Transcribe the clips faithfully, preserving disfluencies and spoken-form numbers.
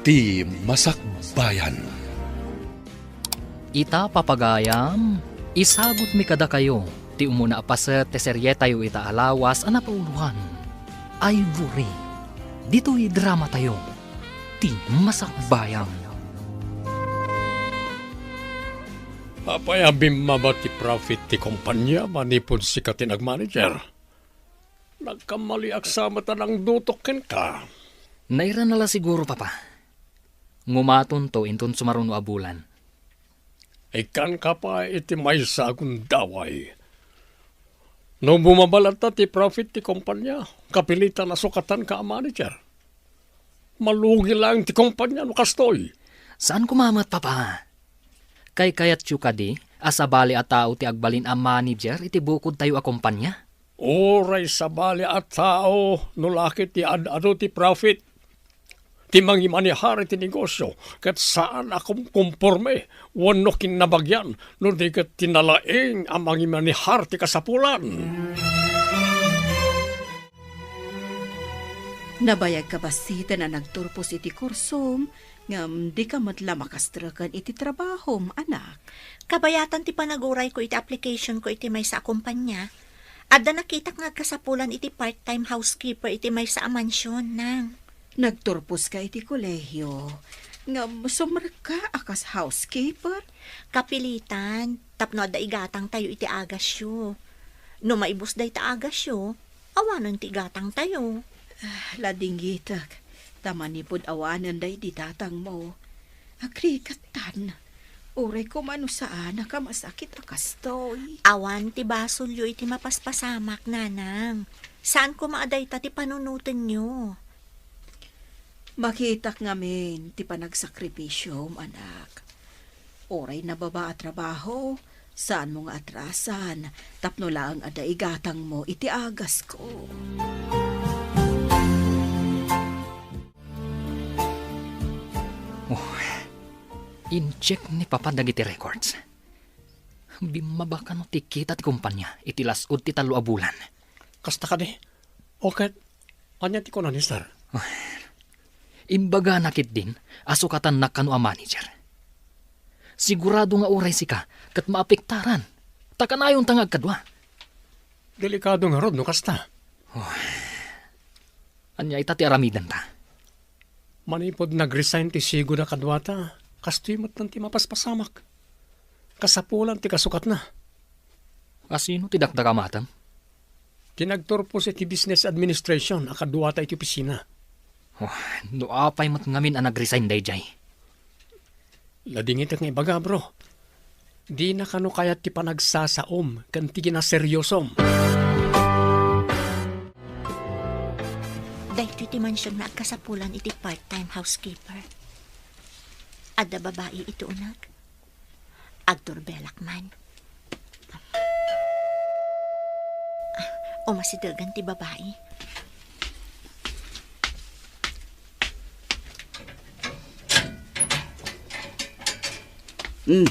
Ti Masakbayan. Ita, papagayam, isagutmi kadakayo ti umuna a paset ti serietayo ita a lawas a napauloan, Ivory. Ditoy dramatayo, Ti Masakbayan. Apay a bimmaba ti profit ti kompania manipud sika ti nagmanager? Nagkamaliak sa met a nangdutok kenka. Nairana la siguro, Papa. Ngumatonto inton sumaruno a bulan. Ikkanka pay iti maysa a gundaway. No bumaba latta ti profit ti kompania, kapilitan a sukatanka a manager. Malugi laeng ti kompania no kastoy. Saan koma met, Papa. Kaykayatyo kadi a sabali a tao ti agbalin a manager iti bukodtayo a kompania? Uray sabali a tao no la ket ti ad-adu ti profit ti mangimanehar iti negosio ket saan a kumkomporme wenno kinnabagian no di ket ti nalaing a mangimanehar ti kasapulan. Nabayagka bassiten a nagturpos iti kursom, ngem dika met la makastreken iti trabahom, anak. Kabayatan ti panagurayko iti applicationko iti maysa a kompania. Adda nakitak nga agkasapulan iti part-time housekeeper iti maysa a mansion, nang. Nagturposka iti kolehio, ngem sumrekka a kas housekeeper? Kapilitan, tapno adda igatangtayo iti agasyo. No maibus dayta agasyo, awanen ti igatangtayo. Ah, ladingitek, ta manipud awanen daydi datangmo. Agrikattan, uray koma no saan a kamasakit a kastoy. Awan ti basolyo iti mapaspasamak, nanang. Saan koma a dayta ti panunotenyo. Makitak ngamin ti panagsakripisyom, anak. Uray nababa a trabaho, saanmo nga atrasan tapno laeng adda igatangmo iti agasko. Oh, in-check ni Papa dagiti records. Bimmaba kano ti kita ti kompania iti las-ud ti tallo a bulan. Kasta kadi? O ket, ania ti kuna ni Sir? Imbagana ketdin a sukatannak kano a manager. Sigurado nga uray sika ket maapektaran, ta kanayonta nga agkadua. Delikado ngarud no kasta. Oh. Ania ita ti aramidenta? Manipud nag-resign ti sigud a kaduata, kastoy met ti mapaspasamak. Kasapulan ti kasukatna. Asino ti dakdakamatem? Ti nagturpos iti business administration a kaduata iti opisina. Oh, no apay met ngamin a nag-resign daydiay? Ladingitek nga ibaga, bro. Dina kano kayat ti panagsasaom ken ti kinaseriosom. Daytoy ti mansion nga agkasapulan iti part-time housekeeper. Adda babai iti uneg. Agturbelak man. Ah, umasidegan ti babai. Hmm.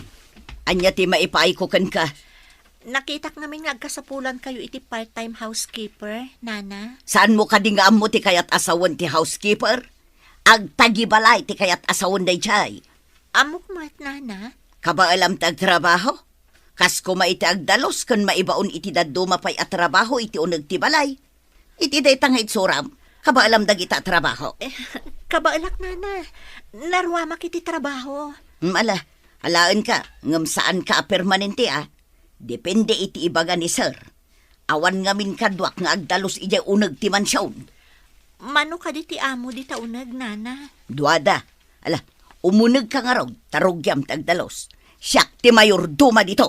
Ania ti maipaayko kenka? Nakitak ngamin nga agkasapulankayo iti part-time housekeeper, Nana. Saanmo kadi nga ammo ti kayat a sawen ti housekeeper? Agtagibalay ti kayat a sawen daydiay. Ammok met, Nana. Kabaelam ti agtrabaho? Kas koma iti agdalus ken maibaon iti dadduma pay a trabaho iti uneg ti balay. Iti dayta nga itsuram, kabaelam dagita a trabaho. Eh, kabaelak, Nana. Naruamak iti trabaho. Hmm, ala, alaenka, ngem saanka a permanente, a. Depende iti ibaga ni Sir. Awan ngamin kaduak nga agdalus idiay uneg ti mansion. Mano kadi ti amo dita uneg, Nana? Duada. Ala, umunegka ngarud, ta rugiam ti agdalus. Siak ti mayordoma dito.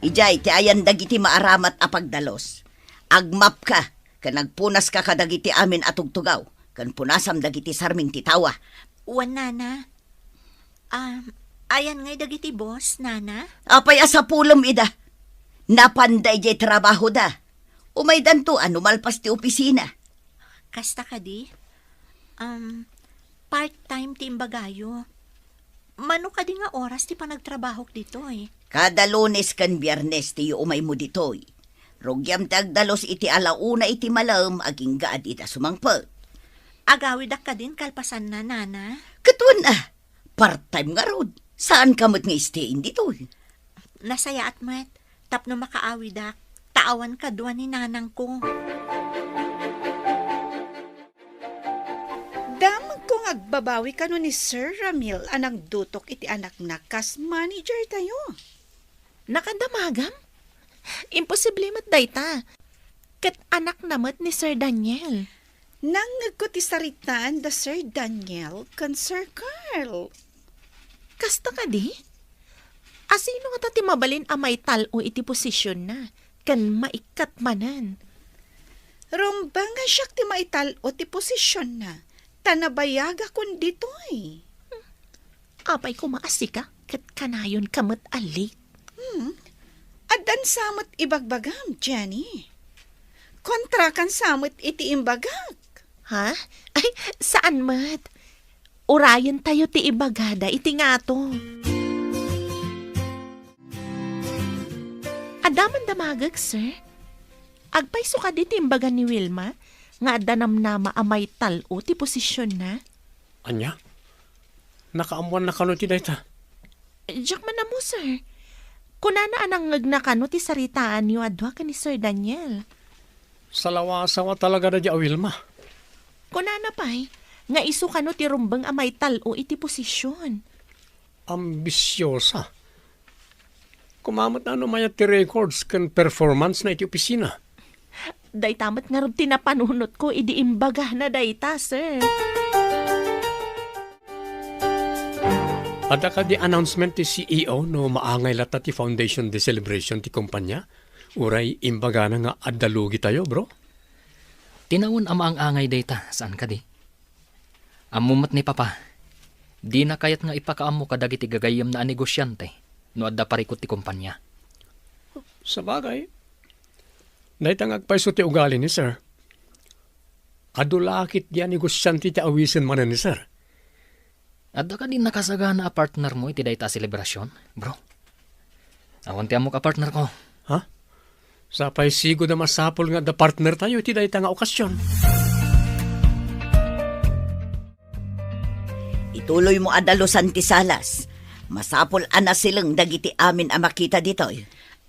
Idiay ti ayan dagiti maaramat a pagdalus. Agmapka, ken agpunaska kadagiti amin a tugtugaw, ken punasam dagiti sarming ti tawa. Wen, Nana. Ah, ayan ngay dagiti boss, Nana? Apay a sapulem ida? Napanda idiay trabahoda. Umaydanto a no malpas ti opisina. Kasta kadi? Um, part-time ti imbagayo. Mano kadi nga oras ti panagtrabahok ditoy? Kada Lunes ken Biernes ti umaymo ditoy. Rugiam ti agdalus iti ala una iti malem agingga a dida sumangpet. Agawidak kadin kalpasanna, Nana? Ket wen a, part-time ngarud. Saanka met nga stay-in ditoy. Nasayaat met tapno makaawidak, ta awan kadua ni nanangko. Damagko nga agbabawi kano ni Sir Ramil a nangdutok iti anakna kas manager tayo. Nakadamagam? Imposible met dayta. Ket anakna met ni Sir Daniel. Nangngegko ti saritaan da Sir Daniel ken Sir Carl. Kasta kadi? Asino ngata ti mabalin a maital-o iti posisionna ken maikkat manen? Rumbeng a siak ti maital-o ti posisionna, ta nabayagakon ditoy. Apay koma a sika ket kanayonka met a late? Hmm. Addan sa met ibagbagam, Jenny. Kontrakan sa met iti imbagak. Ha? Ay, saan met? Urayentayo ti ibagada iti ngato. Adda man damagek, sir. Agpayso kadi ti imbaga ni Wilma nga adda namnama a maital-o ti posisionna? Ania? Nakaammoanna kano ti dayta? Diak man ammo, sir. Kunana a nangngegna kano ti saritaanyo a dua ken ni Sir Daniel. Salawasawa talaga daydi a Wilma. Kunana pay nga isu kano ti rumbeng a maital-o iti posision. Ambisiosa. Koma met no mayat ti records ken performance na iti opisina. Dayta met ngarud ti napanunotko idi imbagana dayta, sir. Adda kadi announcement ti C E O no maangay latta ti Foundation Day celebration ti kumpanya? Uray imbagana nga adda lugitayo, bro? Tinawen a maang-angay dayta, saan kadi? Ammo met ni Papa, dina kayat nga ipakaammo kadagiti gagayyemna a negosiante no adda parikut ti kumpanya. Sabagay, dayta nga agpayso ti ugali ni Sir. Adu la ketdi a negosiante ti awisen manen ni Sir. Adda kadi nakasagana a partnermo iti dayta a selebrasion, bro? Awan ti ammok a partnerko. Ha? Sapay sigud a masapul nga adda partnertayo iti dayta nga okasion. Ituloymo a dalusan ti salas. Masapul a nasileng dagiti amin a makita ditoy.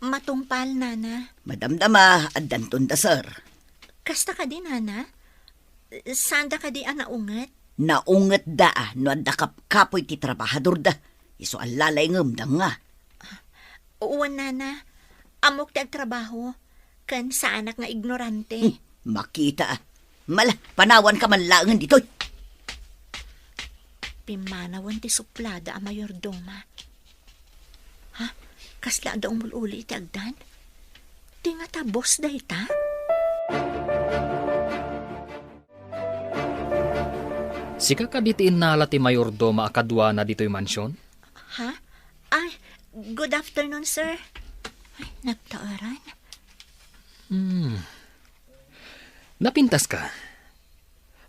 Matungpal, Nana. Madamdama, addanton da, sir. Kasta kadi, Nana? Saanda kadi a naunget? Naungetda a no adda kapkapoy ti trabahadorda. Isu a lalayngem, danga. Wen, Nana. Ammok ti agtrabaho. Ken saanak nga ignorante. Hmm, makita a. Mala, panawanka man laengen ditoy. Pimmanawen ti suplada a mayordoma. Ha? Kasla adda umul-uli iti agdan? Di ngata boss dayta? Sika kadi ti innala ti mayordoma a kaduana ditoy mansion? Ha? Ay, good afternoon, sir. Ay, nagtaeran. Hmm. Napintaska?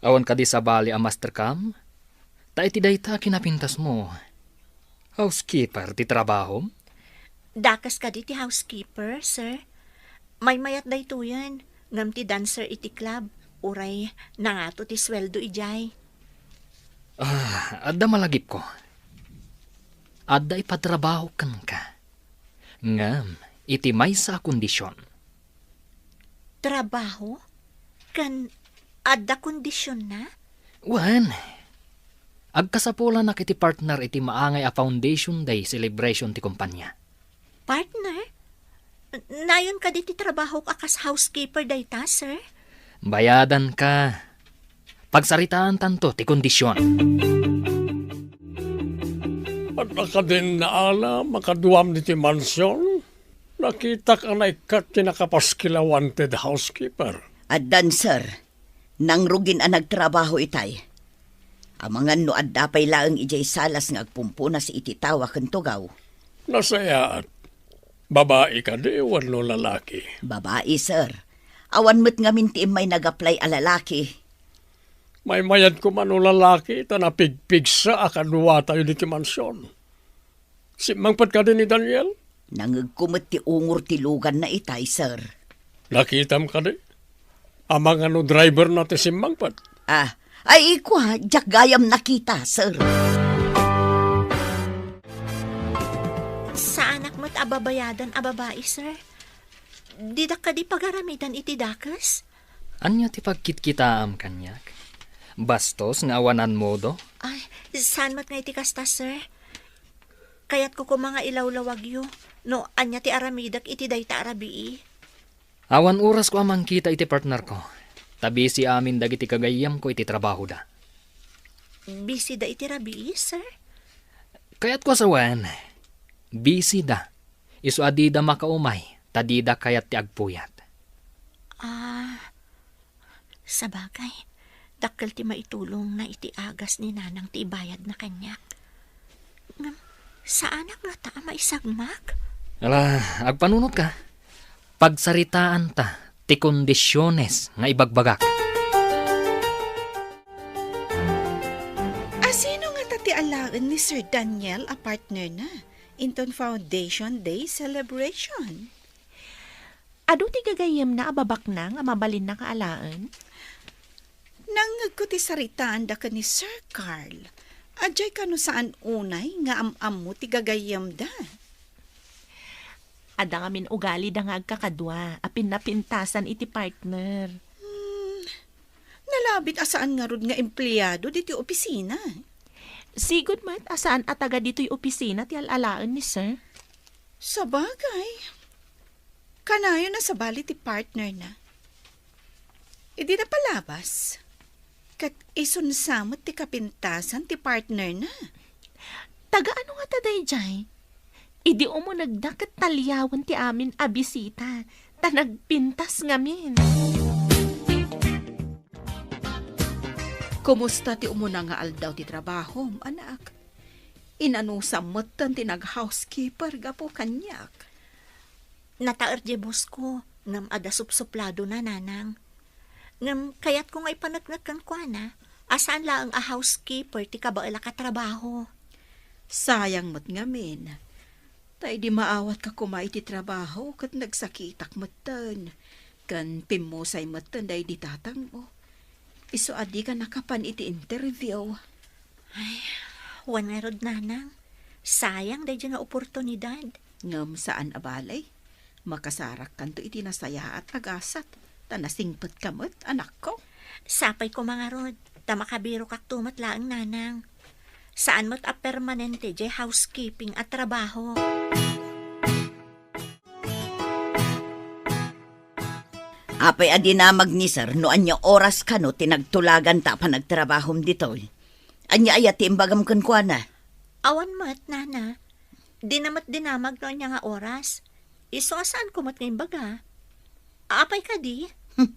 Awan kadi sabali a master cam? Ta iti dayta a kinapintasmo, housekeeper ti trabahom? Dakes kadi ti housekeeper, sir. Maymayat daytoyen, ngem ti dancer iti club, uray nangato ti sueldo idiay. Ah, adda malagipko. Adda ipatrabaho kenka. Ngem iti maysa a kondision. Trabaho? Ken adda kondisionna? Wen, agkasapulanak iti partner iti maangay a Foundation Day celebration ti kumpanya. Partner? Nayon kadi ti trabahok a kas housekeeper dayta, sir? Bayadanka. Pagsaritaantanto ti kondision. Adda kadin naalam a kaduam ditoy mansion? Nakitak a naikkat ti nakapaskil a wanted housekeeper. Addan, sir. Nangrugin a nagtrabaho itay. Amangan no adda pay laeng idiay salas nga agpumpunas iti tawa ken tugaw. Nasayaat. Babai kadi wenno lalaki? Babai, sir. Awan met ngamin ti immay nag-apply a lalaki. Maymayat koma no lalaki ta napigpigsa a kaduatayo ditoy mansion. Simmangpet kadi ni Daniel? Nangegko met ti ungor ti luganna itay, sir. Nakitam kadi? Amangan no driver na ti simmangpet? Ah, ay, ikua, diak gayam nakita, sir. Saanak met a babayadan a babai, sir. Didak kadi pagaramidan iti dakes? Ania ti pagkitkitaam kaniak? Bastos nga awanan modo? Ay, saan met nga iti kasta, sir. Kayatko koma nga ilawlawagyo no ania ti aramidek iti dayta a rabii. Awan orasko a mangkita iti partnerko, ta busy amin dagiti gagayyemko iti trabahoda. Busy da iti rabii, sir? Kayatko a sawen, busy da. Isu a dida makaumay, ta dida kayat ti agpuyat. Ah, sabagay, dakkel ti maitulongna iti agas ni Nanang ti ibayadna kaniak. Ngem, saanak ngata a maisagmak? Ala, agpanunotka. Pagsaritaanta ti kondisiones nga ibagbagak. Asino ngata ti alaen ni Sir Daniel a partnerna inton Foundation Day celebration? Adu ti gagayyemna a babaknang a mabalinna nga alaen? Nangngegko ti saritaanda ken ni Sir Carl. Adiay kano saan unay nga am-ammo ti gagayyemda? Adda ngamin ugalida nga agkakadua a pinnapintasan iti partner. Hmm, nalabit a saan ngarud nga empleado ditoy opisina. Sigud met a saan a taga ditoy opisina ti al-alaen ni Sir. Sabagay, kanayon a sabali ti partnerna. Idi napalabas, ket isunsa met ti kapintasan ti partnerna. Taga ano ngata daydiay? Idi umunegda ket taliawen ti amin a bisita, ta nagpintas ngamin. Kumusta ti umuna nga aldaw ti trabahom, anak? Inanusam metten ti nag-housekeeper gapu kaniak. Nataer diay boss ko, ngem adda supsupladona, Nanang. Ngem kayatko nga ipaneknek kenkuana a saan laeng a housekeeper ti kabaelak a trabaho. Sayang met ngamin. Ta idi maawatka koma iti trabaho ket nagsakitak metten, ken pimmusay metten daydi tatangmo. Isu a dika nakapan iti interview. Ay, wen ngarud, Nanang. Sayang daydiay nga oportunidad. Ngem saan a bale, makasarakkanto iti nasayaat a gasat, ta nasingpetka met, anakko. Sapay koma ngarud, ta makabirokakto met laeng, Nanang. Saan met a permanente diay housekeeping a trabaho. Apay a dinamag ni Sir no ania oras kano ti nagtulaganta a panagtrabahom ditoy? Ania aya ti imbagam kenkuana? Awan met, Nana. Dina met dinamag no ania nga oras. Isu a saanko met nga imbaga. Apay kadi? Hmm.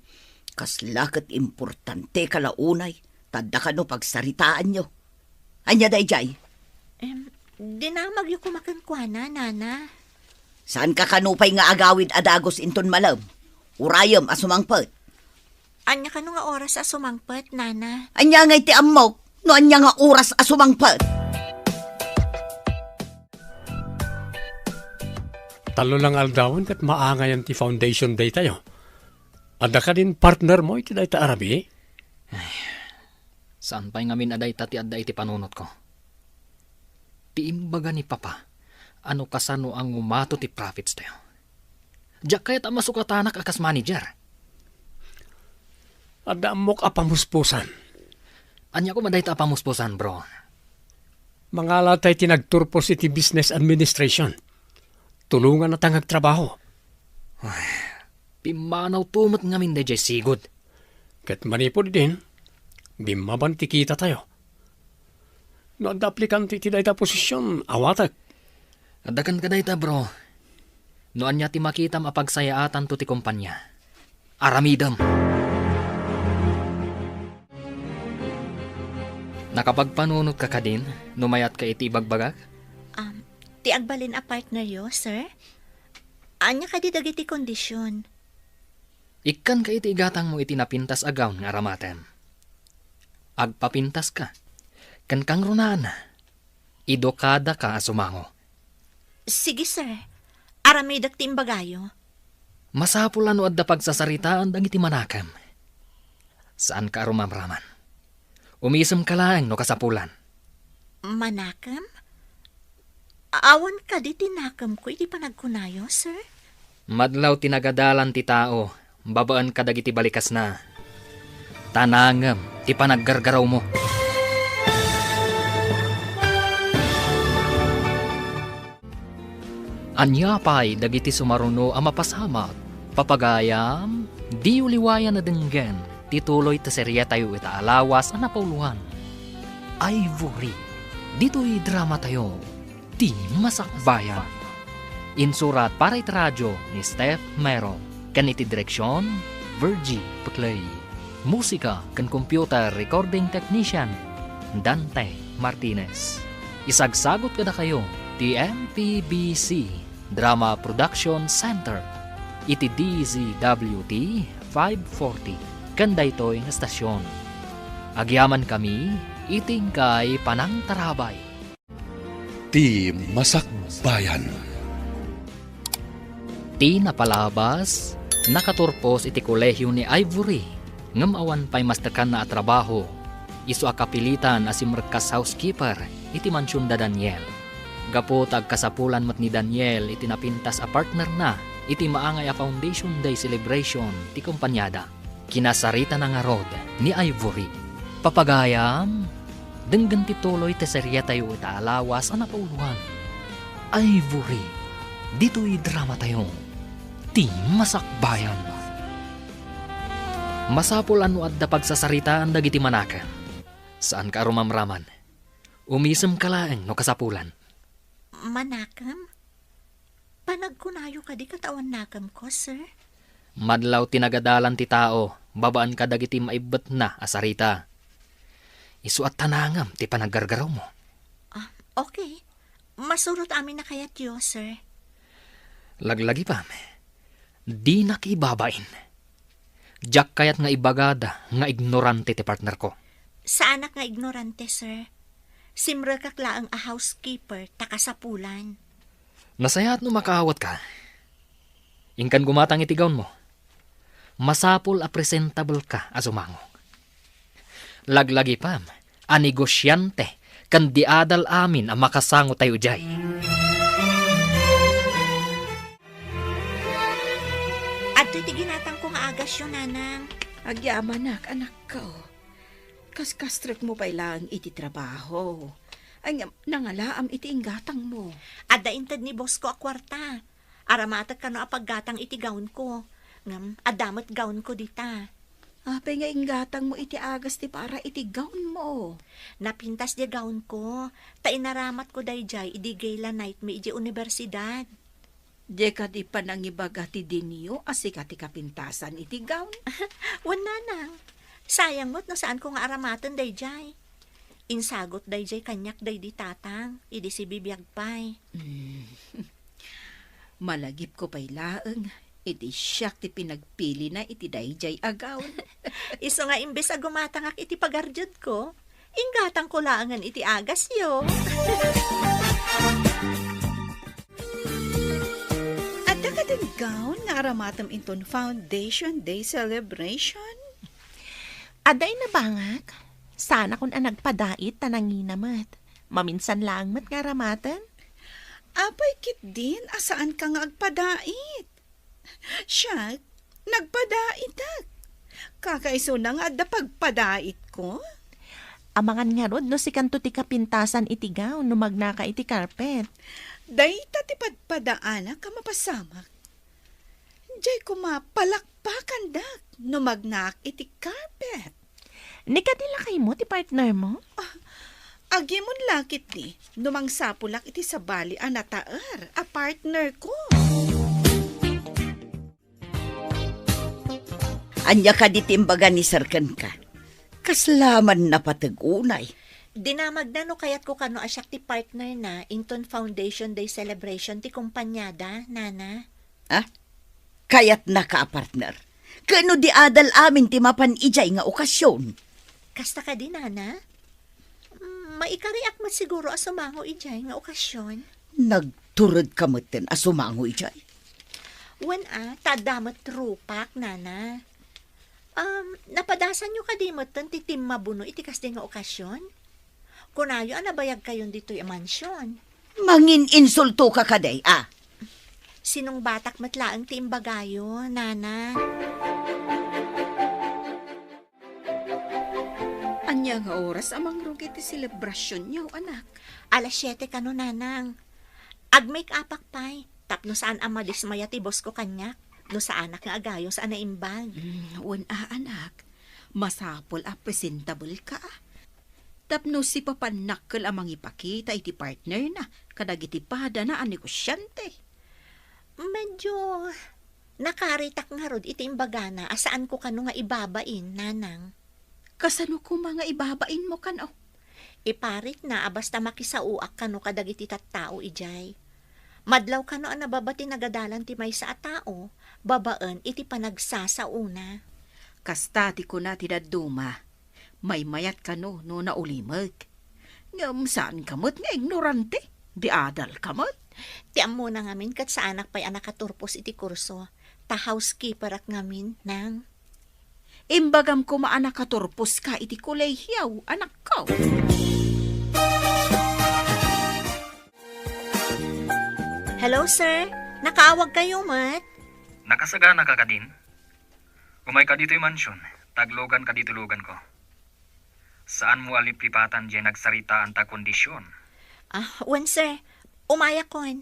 Kasla ket importanteka la unay, ta adda kano pagsaritaanyo. Ania daydiay? Em, dinamagyo koma kenkuana, Nana. Saanka kano pay nga agawid a dagus inton malem? Urayem a sumangpet. Ania kano nga oras a sumangpet, Nana? Ania ngay ti ammok no ania nga oras a sumangpet? Tallo lang aldawen ket maangayan ti foundation day tayo. Adda kadin partner mo iti dayta a rabii? Ay, saan pay ngamin a dayta ti adda iti panunotko. Ti imbaga ni Papa, ano kasano a ngumato ti profits tayo. Diak kayat a masukatanak a kas manager. Adda ammok a pamuspusan. Ania koma dayta a pamuspusan, bro? Mangala tay ti nagturpos iti business administration. Tulonganna ta nga agtrabaho. Ay, pimmanaw to met ngamin daydiay sigud. Ket manipud idin, bimmaban ti kita tayo. No adda aplikante iti dayta a posisyon, awatek. Adda kenka dayta, bro. No ania ti makitam a pagsayaatanto ti kompania, aramidem. Nakapagpanunotka kadin no mayatka iti ibagbagak? Um, ti agbalin a partneryo, sir? Ania kadi dagiti kondisyon? Ikkanka iti igatangmo iti napintas a gown nga aramatem. Agpapintaska. Ken kangrunaan, idukadaka a sumango. Sige, sir. Aramidek ti imbagayo. Masapul a no adda pagsasaritaan dagiti manakem. Saanka a rumamraman. Umisemka laeng no kasapulan. Manakem? Awan kadi ti nakemko iti panagkunayo, sir? Madlaw ti nagadalan ti tao babaen kadagiti balikasna. Ta nangem ti panaggargarawmo. Ania pay dagiti sumaruno a mapasamak? Papagayam, diyo liwayan a denggen ti tuloy ti seriatayo ita a lawas a napauloan. Ivory, ditoy dramatayo, ti Masakbayan. Insurat para iti radio ni Steph Mero, ken iti direksion, Virgie Peclay. Musika ken computer recording technician, Dante Martinez. Isagsagut kadakayo ti M P B C Drama Production Center iti D Z W T five forty ken daytoy nga estasion. Agyamankami iti inkay panangtarabay. Ti Masakbayan. Ti napalabas, nakaturpos iti kolehio ni Ivory, ngem awan pay mastekanna a trabaho. Isu a kapilitan a simrekkas housekeeper iti mansion da Daniel. Gapu ta agkasapulan met ni Daniel iti napintas a partnerna iti maangay a Foundation Day celebration ti kompaniada. Kinasaritana ngarud ni Ivory. Papagayam, denggen ti tuloy ti seriatayo ita a lawas a napauloan. Ivory, ditoy dramatayo, ti Masakbayan. Masapul a no adda pagsasaritaan dagiti manakem. Saanka a rumamraman. Umisemka laeng no kasapulan. Manakem? Panagkunayo kadi ket awan nakemko, sir? Madlaw ti nagadalan ti tao babaen kadagiti maibbetna a sarita. Isu a ta nangem ti panaggargarawmo. Ah, okay. Masurot amin a kayatyo, sir. Laglagipem, dinak ibabain. Diak kayat nga ibagada nga ignorante ti partnerko. Saanak nga ignorante, sir. Simrekak laeng a housekeeper ta kasapulan. Nasayaat no makaawatka. Inkan gumatang iti gownmo. Masapul a presentableka a sumango. Laglagipem a negosiante ken di adal amin a makasangotayo idiay. Adtoy ti ginatangko nga agasyo, nanang. Agyamanak, anakko. Kaskastrekmo pay laeng iti trabaho. Ay, ngem nangalaam iti inggatangmo. Adda inted ni bossko a kuarta. Aramatek kano a paggatang iti gownko. Ngem adda met gownko dita. Apay nga inggatangmo iti agas ti para iti gownmo? Napintas diay gownko, ta inaramatko daydiay idi gala night mi idiay universidad. Diay kadi panangibaga ti dinio a sika ti kapintasan iti gown? Wen, nanang. Sayang met no saanko nga aramaten daydiay. Insagut daydiay kaniak daydi tatang, idi sibibiag pay. Mm. Malagipko pay laeng, iti siak ti pinagpilina iti daydiay a gown. Isu nga imbes a gumatangak iti pagardiedko, inggatangko laengen iti agasyo. Adda kadin gown nga aramatem inton Foundation Day celebration? Adda, inabangak. Saanakon a nagpadait ta nangina met. Maminsan laeng met nga aramaten. Apay ketdin a saanka nga agpadait? Siak, nagpadaitek. Kakaisuna nga adda pagpadaitko. Amangan ngarud no sikanto ti kapintasan iti gown no magnaka iti carpet. Dayta ti padpadaanak a mapasamak. Diay koma palakpakandak no magnaak iti carpet. Ni kadi lakaymo ti partnermo? Ah, agimon la ketdi no mangsapulak iti sabali a nataer a partnerko. Ania kadi ti imbaga ni Sir kenka? Kasla man napateg unay. Dinamagna no kayatko kano a siak ti partnerna inton Foundation Day celebration ti kompaniada, Nana. Ah? Kayatnaka a partner? Ken no di adal amin ti mapan idiay nga okasion? Kasta kadi, Nana? Mm, maikariak met siguro a sumango idiay nga okasion. Nagturedka metten a sumango idiay? Wen a, ta adda met rupak, nana. Um, napadasanyo kadi metten ti timmabuno iti kasdi nga okasion? Kunayo a nabayagkayon ditoy a mansion. Mangin-insultoka kadi, a? Sinungbatak met laeng ti imbagayo, nana. Ania nga oras a mangrugi ti selebrasionyo, anak? Alas siete kano, nanang. Ag-make-upak pay, tapno saan a madismaya ti boss ko kaniak, no saanak nga agayos a naimbag. Mm, wen a, anak. Masapul a presentable ka. Tapno sipapannakkel a mangipakita iti partnerna kadagiti padana a negosyante. Medyo nakaritak ngarud iti imbagana a saanko kano nga ibabain, nanang. Kasano koma nga ibabainmo kano? Iparitna a basta makisaoak kano kadagiti tattao idiay. Madlaw kano a nababa ti nagadalan ti maysa a tao babaen iti panagsasaona. Kasta ti kuna ti dadduma. Maymayat kano no naulimek. Ngem saan ka met nga ignorante. Di adal ka met. Ti ammona ngamin ket saanak pay a nakaturpos iti kurso. Ta housekeeperak ngamin, nang. Imbagam koma a nakaturpos ka iti kolehiaw, anakko. Hello, sir. Nakaawag kayo met? Nakasagana ka kadin? Umayka ditoy mansion, ta agluganka ditoy luganko. Saanmo a liplipatan diay nagsaritaan ta kondisyon. Ah, wen, sir. Umayakon.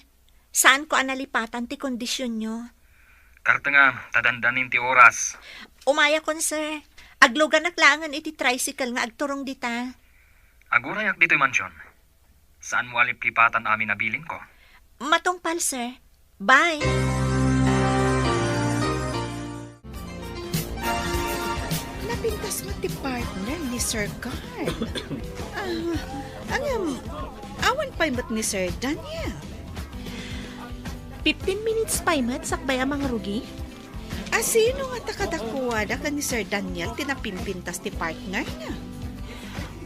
Saanko a nalipatan ti kondisyonyo. Kartengam, ta dandanin ti oras. Umayakon, sir. Agluganak laengen iti tricycle nga agturong dita. Agurayak ditoy mansion. Saanmo a liplipatan amin a bilinko. Matungpal, sir. Bye. Napintas met ti partner ni Sir Carl. Ah, ngem, awan pay met ni Sir Daniel. Fifteen minutes pay met sakbay a mangrugi? A, sino ngata kadakuada ken ni Sir Daniel ti napimpintas ti partnerna?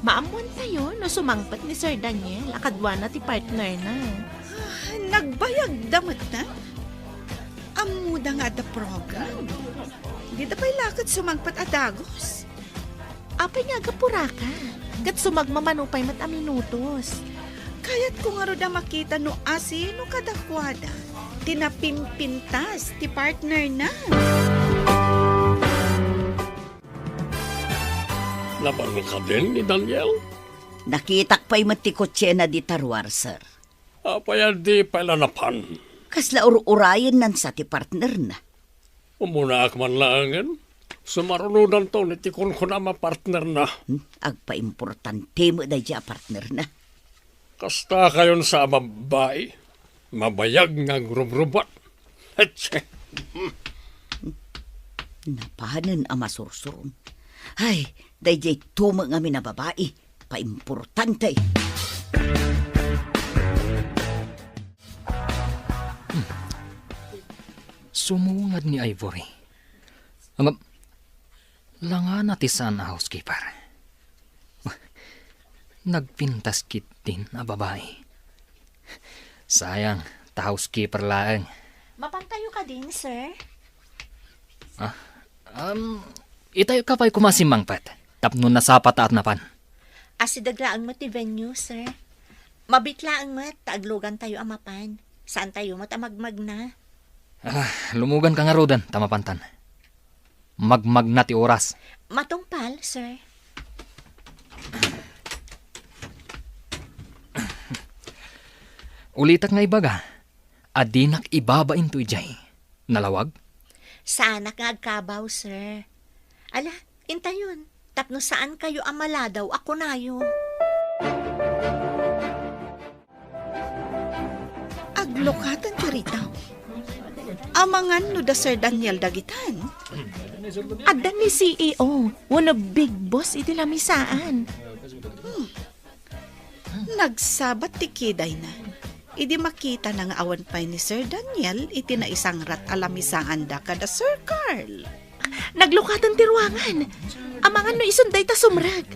Maammoantayo no sumangpet ni Sir Daniel a kaduana ti partnerna. Ah, nagbayagda met na? Ammoda nga adda program. Dida pay la ket sumangpet a dagus. Apay nga agapuraka? Ket sumagmamano pay met a minutos. Kayatko ngarud a makita no asino kadakuada ti napimpintas ti partnerna. Napan kadin ni Daniel? Nakitak pay met ti kotsena dita ruar, sir. Apay a di pay la napan? Kasla ur-urayennan sa ti partnerna. Umunaak man laengen. Sumarunodanton iti kunkunam a partnerna. Hmm, agpaimportante met daydiay a partnerna. Kasta kayon sa a babbai, mabayag nga agrubrubot. Etse! Napanen a masursurom. Ay, daydiay tumo ngamin a babai, paimportante. Sumungad ni Ivory. Ngem, langana ti saan a housekeeper. Nagpintas ketdin a babai. Sayang, ta housekeeper laeng. Mapantayo kadin, sir? Ah, um, itayka pay koma a simmangpet, tapno nasapa ta a napan. Asideg laeng met ti venue, sir. Mabiit laeng met ta aglugantayo a mapan. Saantayo met a magmagna. Ah, lumuganka ngaruden ta mapantan. Magmagna ti oras. Matungpal, sir. Ulitek nga ibaga, a dinak ibabain toy diay. Nalawag? Saanak nga agkabaw, sir. Ala, intayon, tapno saankayo a maladaw a kunayo. Aglukaten ti ritaw. Amangan no da Sir Daniel dagitan? Adda ni C E O, wenno big boss iti lamisaan. Hmm. Nagsabat ti kidayna. Idi makitana nga awan pay ni Sir Daniel iti naisangrat a lamisaanda kada Sir Carl. Naglukaten ti ruangan. Amangan no isun dayta sumrek.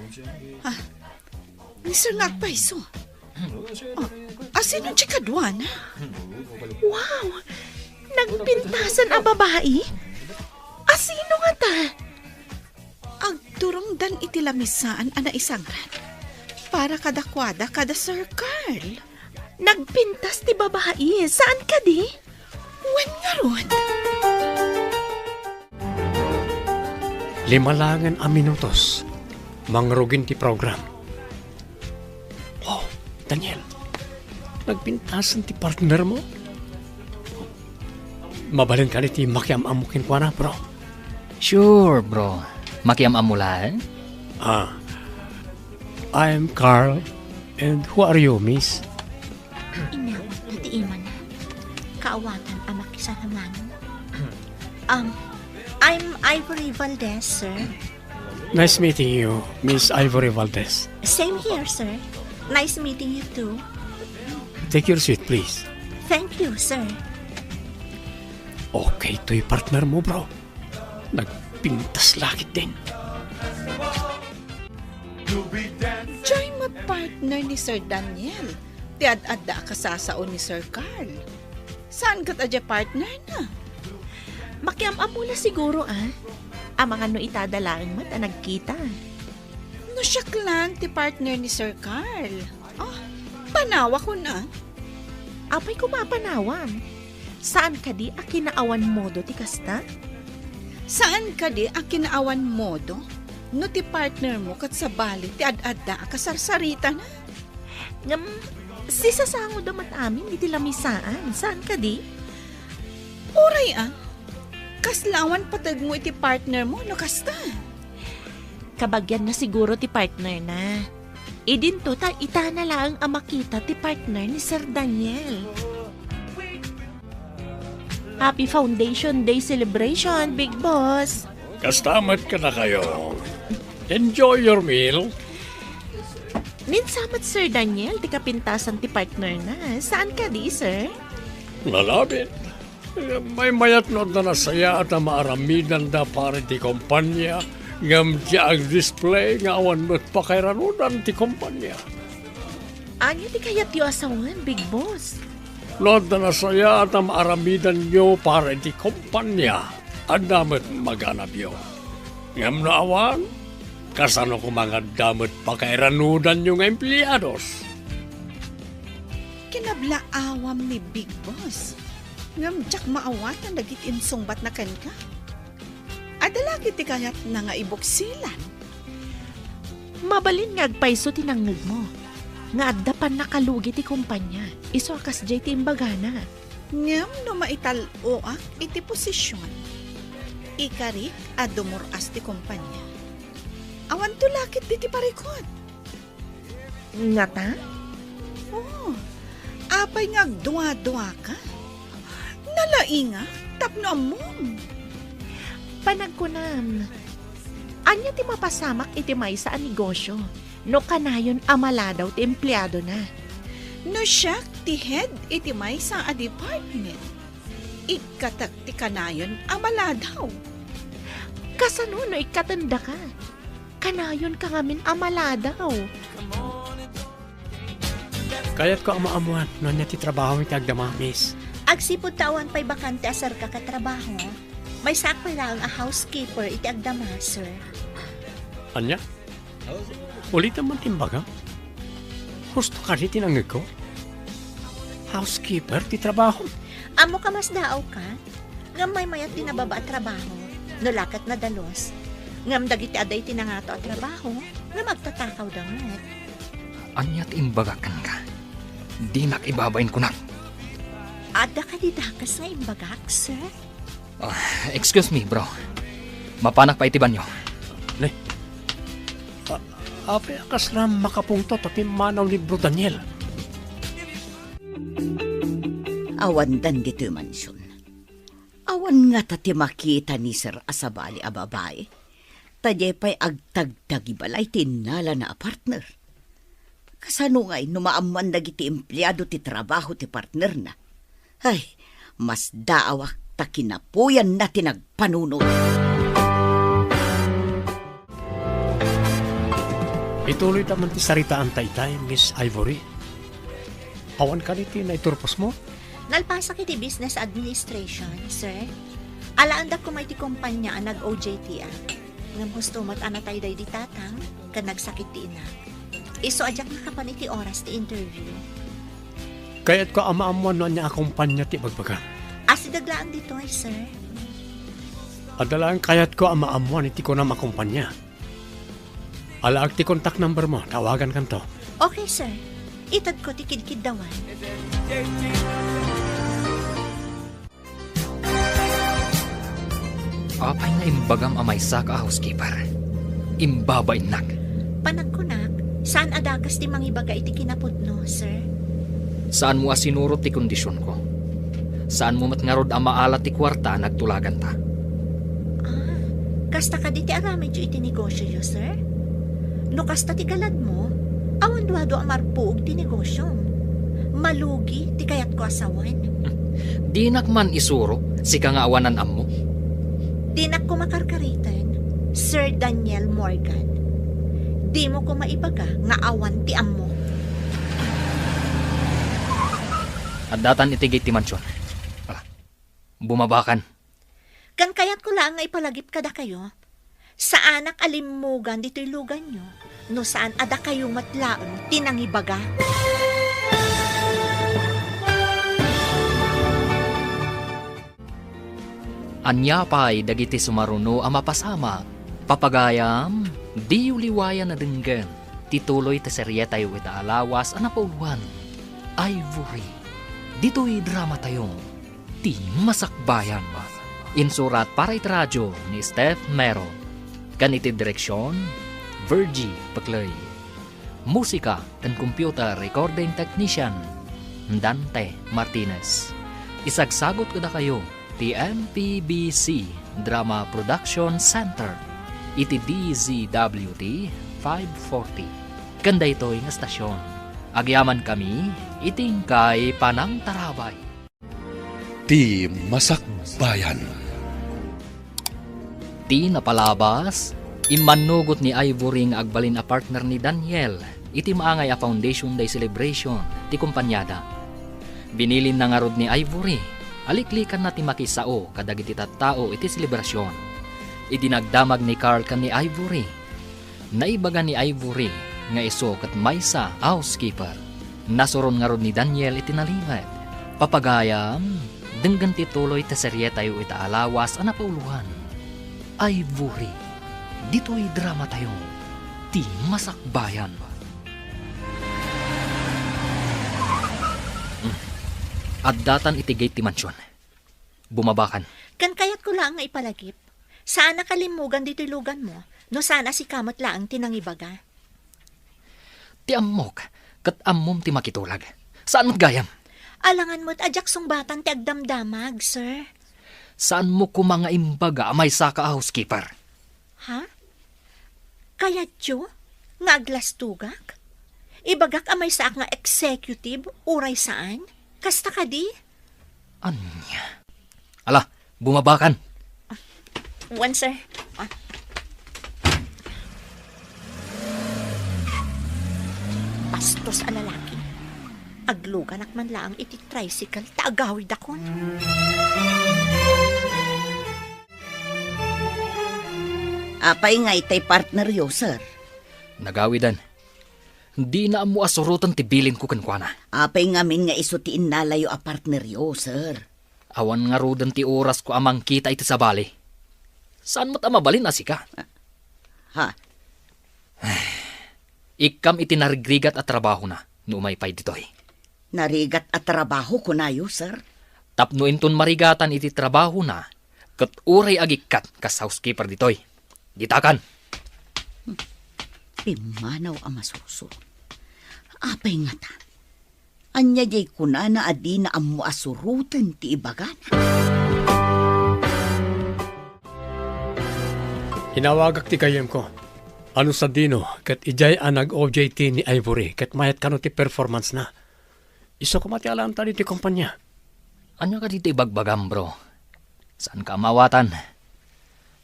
Ah, ni Sir nga agpayso. Oh, asino ti kaduana? Wow! Nagpintasan a babai? Asino ngata? Agturongdan iti lamisaan a naisagrat para kadakuada kada Sir Carl. Nagpintas ti babai, saan kadi? Wen ngarud. Lima laengen a minutos, mangrugin ti program. Oh, Daniel, nagpintasan ti partner mo? Mabalin kadi ti makiam-ammo kenkuana, bro? Sure, bro. Makiam-ammo laeng? Ah, I'm Carl, and who are you, miss? Inawat na ti imana. Kaawatan a makisalaman. Um, I'm Ivory Valdez, sir. Nice meeting you, Miss Ivory Valdez. Same here, sir. Nice meeting you too. Take your seat, please. Thank you, sir. Okay to'y partner mo, bro. Nagpintas la ketdin. Diay met partner ni Sir Daniel ti ad-adda a kasasao ni Sir Carl. Saan ket a diay partner na? Makiam-ammo la siguro, ah. Amangan no itada laeng met a nagkita. No siak laeng ti partner ni Sir Carl. Oh, panawakon, ah. Apay koma a panawam? Saan kadi a kinaawan modo ti kasta? Saan kadi a kinaawan modo no ti partner mo ket sabali ti ad-adda a kasarsaritana? Ngem, sisasangoda met amin iti lamisaan. Saan kadi? Uray a, kasla awan pateg mo iti partner mo no kasta? Kabagian na siguro ti partner na. Idinto ta itana laeng a makita ti partner ni Sir Daniel. Happy Foundation Day celebration, Big Boss! Kasta met kadakayo. Enjoy your meal. Ni sa met, Sir Daniel, ti kapintasan ti partner na. Saan kadi, sir? Nalabit. Maymayat no adda nasayaat a maaramidanda para iti kompania, ngem diay agdisplay nga awan met pakairanudan ti kompania. Ania ti kayatyo a sawen, Big Boss? No adda nasayaat a maaramidanyo para iti kompania, adda met maganabyo. Ngem no awan, kasano koma nga adda met pakairanudanyo nga empleados? Kinablaawam ni Big Boss. Ngem diak maawatan dagiti insungbatna kenka. Adda la ketdi kayatna nga ibuksilan? Mabalin nga agpayso ti nangngegmo nga adda pannakalugi ti kompania, isu a kasdiay ti imbagana. Ngem no maital-oak iti posision, ikarik a dumur-as ti kompania. Awanto la ketdi ti parikut. Ngata? Oh, apay nga agdua-duaka? Nalaingak tapno ammom. Panagkunam, ania ti mapasamak iti maysa a negosio no kanayon a maladaw ti empleadona? No siak ti head iti maysa a department, ikkatak ti kanayon a maladaw. Kasano no ikkatendaka? Kanayonka ngamin a maladaw. Kayatko a maammuan no ania ti trabahom iti agdama, miss. Agsipud ta awan pay bakante a serka ket trabaho, maysaak pay laeng a housekeeper iti agdama, sir. Ania? Ulitem man ti imbagam? Husto kadi ti nangngegko? Housekeeper ti trabahom? Ammok a masdaawka. Ngem maymayat ti nababa a trabaho, no la ket nadalus. Ngem dagiti adda iti nangato a trabaho, ngem agtatakawda met. Ania ti imbagak kenka? Dinak ibabain kunak. Adda kadi dakes nga imbagak, sir? Ah, excuse me, bro. Mapanak pay iti banyo. Ne. A-, apay a kasla makapungtot a pimmanaw ni Bro Daniel? Awandan ditoy mansion. Awan ngata ti makita ni Sir a sabali a babai. Ta diay pay agtagtagi balay ti innalana a partner. Kasano ngay no maammuan dagiti empleado ti trabaho ti partnerna? Ay, masdaawak ta kinapuyanna ti nagpanunot. Ituloyta man ti saritaanta itay, Miss Ivory. Awan kadi ti naiturposmo? Nalpasak iti business administration, sir. Alaandak koma iti kompanya a nag-O J T-ak. Ngem husto met a natay daydi tatang ken nagsakit ti inak. Isu a diak nakapan iti oras ti interview. Kayatko a maammuan no ania a kompanya ti ibagbagam. Asideg laeng ditoy, sir. Adda laeng kayatko a maammuan iti kunam a kompanya. Alaek ti contact number mo, tawagankanto. Okay, sir. Itedko ti kidkiddawan. Apay nga imbagam a maysaka a housekeeper? Imbabainnak. Panagkunak, saan a dakes ti mangibaga iti kinapudno, sir? Saanmo a sinurot ti kondisionko. Saanmo met ngarud a maala ti kuarta a nagtulaganta. Ah, kasta kadi ti aramidyo iti negosioyo, sir? No kasta ti galadmo, awan duadua a marpuog ti negosiom. Malugi ti kayatko a sawen. Dinak man isuro, sika nga awanan ammo. Dinak koma karkariten, Sir Daniel Morgan. Dimo koma ibaga nga awan ti ammo. Addatan iti gate ti mansion. Ala, bumabakan. Ken kayatko laeng nga ipalagip kadakayo, saanak a limmugan ditoy luganyo, no saan a dakayo met laeng ti nangibaga. Ania pay dagiti sumaruno a mapasamak? Papagayam, diyo liwayan a denggen ti tuloy ti serietayo ita a lawas a napauluan, Ivory. Ditoy dramatayo, ti Masakbayan. Insurat para iti radio ni Steph Mero, ken iti direksion, Virgie Peclay. Musika ken computer recording technician, Dante Martinez. Isagsagut kadakayo ti M P B C Drama Production Center iti D Z W T five forty. Ken daytoy nga estasion, agyamankami iti inkay panangtarabay. Ti Masakbayan. Ti napalabas, immannugot ni Ivory nga agbalin a partner ni Daniel iti maangay a foundation day celebration ti kompaniada. Binilinna ngarud ni Ivory a liklikanna ti makisao kadagiti tattao iti selebrasion. Idi nagdamag ni Carl ken ni Ivory, naibaga ni Ivory nga isu ket maysa a housekeeper. Nasuron ngarud ni Daniel iti nalimed. Papagayam, denggen ti tuloy ti serietayo ita a lawas a napauluan, Ivory. Ditoy dramatayo, ti Masakbayan. Hmm. Addatan iti gate ti mansion. Bumabakan. Ken kayatko laeng nga ipalagip, saanak a limmugan ditoy luganmo, no saan a sika met laeng ti nangibaga. Ti ammok, ket ammom ti makitulag. Saan met gayam? Alangan met a diak sungbatan ti agdamdamag, sir. Saanmo koma nga imbaga a maysaka a housekeeper? Ha? Kayatyo nga aglastogak? Ibagak a maysaak nga executive, uray saan? Kasta kadi? Ania? Ala, bumabakan. Wen, sir. Ah. Bastos a lalaki. Agluganak man laeng iti tricycle ta agawidakon. Apay nga itay partneryo, sir? Nagawidan. Dina ammo a suroten ti bilinko kenkuana. Apay ngamin nga isu ti innalayo a partneryo, sir? Awan ngaruden ti orasko a mangkita iti sabali. Saan met a mabalin a sika? Ha? Ikkam iti narigrigat a trabahona no umay pay ditoy. Narigat a trabaho, kunayo, sir? Tapno inton marigatan iti trabahona, ket uray agikkat kas housekeeper ditoy. Ditakan! Pimmanaw a masursuro. Apay ngata? Ania diay kunana a dina ammo a suroten ti ibagana? Inawagak ti gayyemko. Ano sadino ket idiay a nag-O J T ni Ivory ket mayat kano ti performance na. Isu koma ti alaanta ditoy kompania. Ania kadi ti ibagbagam, bro? Saanka a maawatan?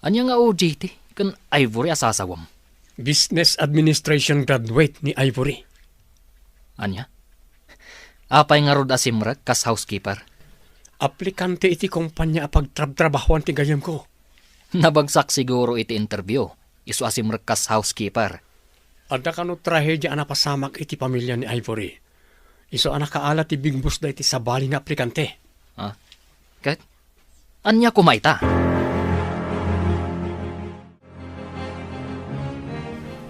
Ania nga O J T ken Ivory a sasawem? Business Administration graduate ni Ivory. Ania? Apay ngarud a simrek kas housekeeper? aplikante iti kompania a pagtrabtrabahoan ti gayyemko. Nabagsak siguro iti interview, isu a simrek kas housekeeper. Adda kano trahedia a napasamak iti pamilya ni Ivory. Isu a nakaala ti bigbusda iti sabali nga aplikante. Ah, ket ania koma ita?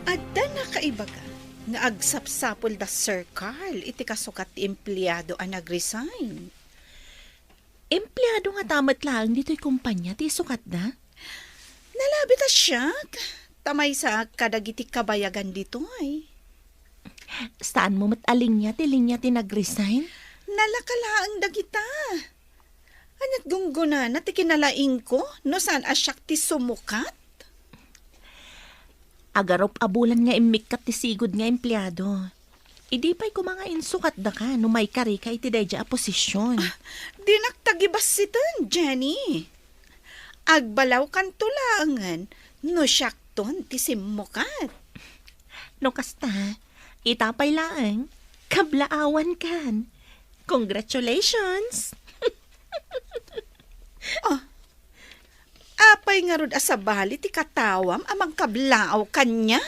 Adda nakaibaga nga agsapsapul da Sir Carl iti kasukat ti empleado a nag-resign. Empleado ngata met laeng ditoy kompania ti isukatda? Nalabit a siak, ta maysaak kadagiti kabayagan ditoy. Saanmo met a linia ti linia ti nag-resign? Nalaka laeng dagita. Ania't gunggonana ti kinalaingko no saan a siak ti sumukat? Agarup a bulan nga immikkat ti sigud nga empleado. Idi pay koma nga insukatdaka no maikarika iti daydiay a posisyon. Ah, dinak tagibassiten, Jenny. Agbalawkanto laengen no siakton ti simmukat. No kasta, ita pay laeng, kablaawankan. Congratulations! Ah, apay ngarud a sabali ti katawam a mangkablaaw kaniak?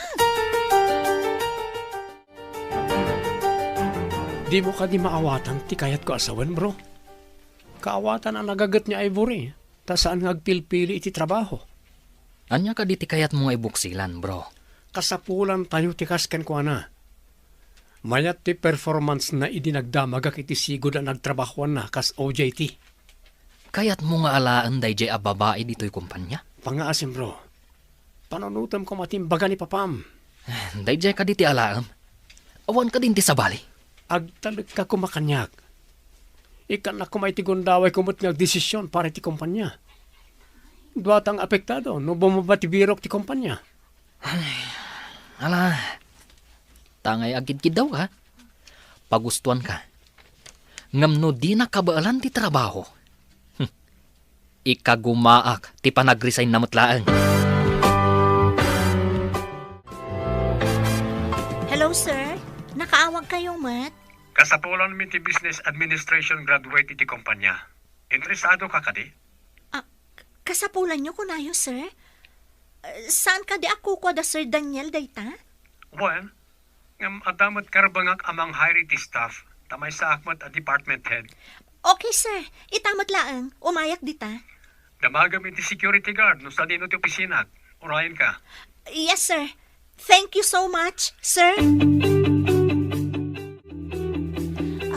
Dimo kadi maawatan ti kayatko a sawen, bro? Kaawatan a nagaget ni Ivory, ta saan nga agpilpili iti trabaho. Ania kadi ti kayatmo nga ibuksilan, bro? Kasapulantayo ti kas kenkuana. Mayat ti performance-na idi nagdamagak iti sigud a nagtrabahoanna kas O J T. Kayatmo nga alaen daydiay a babai ditoy kompania? Pangngaasim, bro. Panunotem koma ti imbaga ni papam. Daydiay kadi ti alaem? Awan kadin ti sabali? Agtalekka koma kaniak. Ikkannak koma iti gundawayko met nga agdesisyon para iti kompania. Duatang apektado no bumaba ti birok ti kompania. Ala, tangay agkidkiddawka. Pagustuanka. Ngem no dina kabaelan ti trabaho, hmm, ikagumaak ti panagresign-na met laeng. Hello, sir. Nakaawag kayo met? Kasapulanmi ti business administration graduate iti kompanya. Interesado ka kadi? Ah, k-, kasapulanyo kunayo, sir? Eh, saan kadi a kukua da Sir Daniel dayta? Wen, ngem adda met karbengak a mang-hire iti staff, ta maysaak met a department head. Okay, sir. Ita met laeng, umayak dita. Damagem iti security guard no sadino ti opisina. Urayenka. Yes, sir. Thank you so much, sir.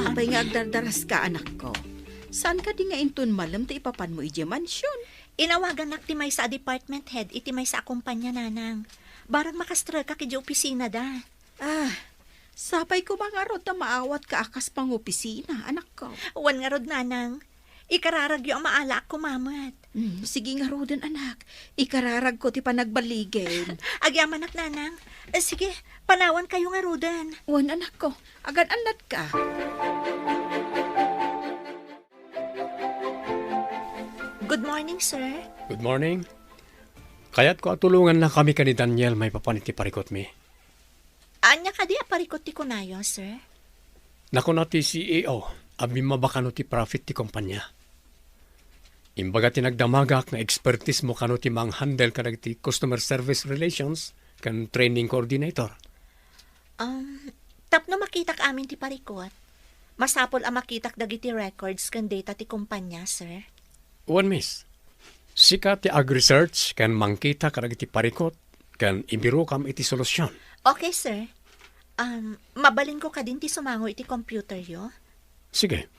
Apay nga agdardaraska, anakko? Saan kadi nga inton malem ti ipapanmo idiay mansion? Inawagannak ti maysa a department head iti maysa a kompanya, nanang. Barang makastrek ka idiay opisinada. Ah, sapay koma ngarud ta maawatka a kas pangopisina, anakko. Wen ngarud, nanang. Ikararagyo a maalaak koma met. Hmm, sige ngaruden, anak. Ikararagko ti panagballigem. Agyamanak, nanang. Eh, sige, panawankayo ngaruden. Wen, anakko. Agan-annatka. Good morning, sir. Good morning. Kayatko a tulongannakami ken ni Daniel maipapan iti parikutmi. Ania kadi a parikut ti kunayo, sir? Nakuna ti C E O a bimmaba kano ti profit ti kompanya. Imbaga ti nagdamagak nga expertise mo kano ti manghandle kadagiti customer service relations ken training coordinator. Um, tapno makitak amin ti parikut, masapul a makitak dagiti records ken data ti kompanya, sir. Wen, miss. Sika ti ag-research ken mangkita kadagiti parikut ken ibirokam iti solusyon. Okay, sir. Um, mabalinko kadin ti sumango iti computeryo? Sige.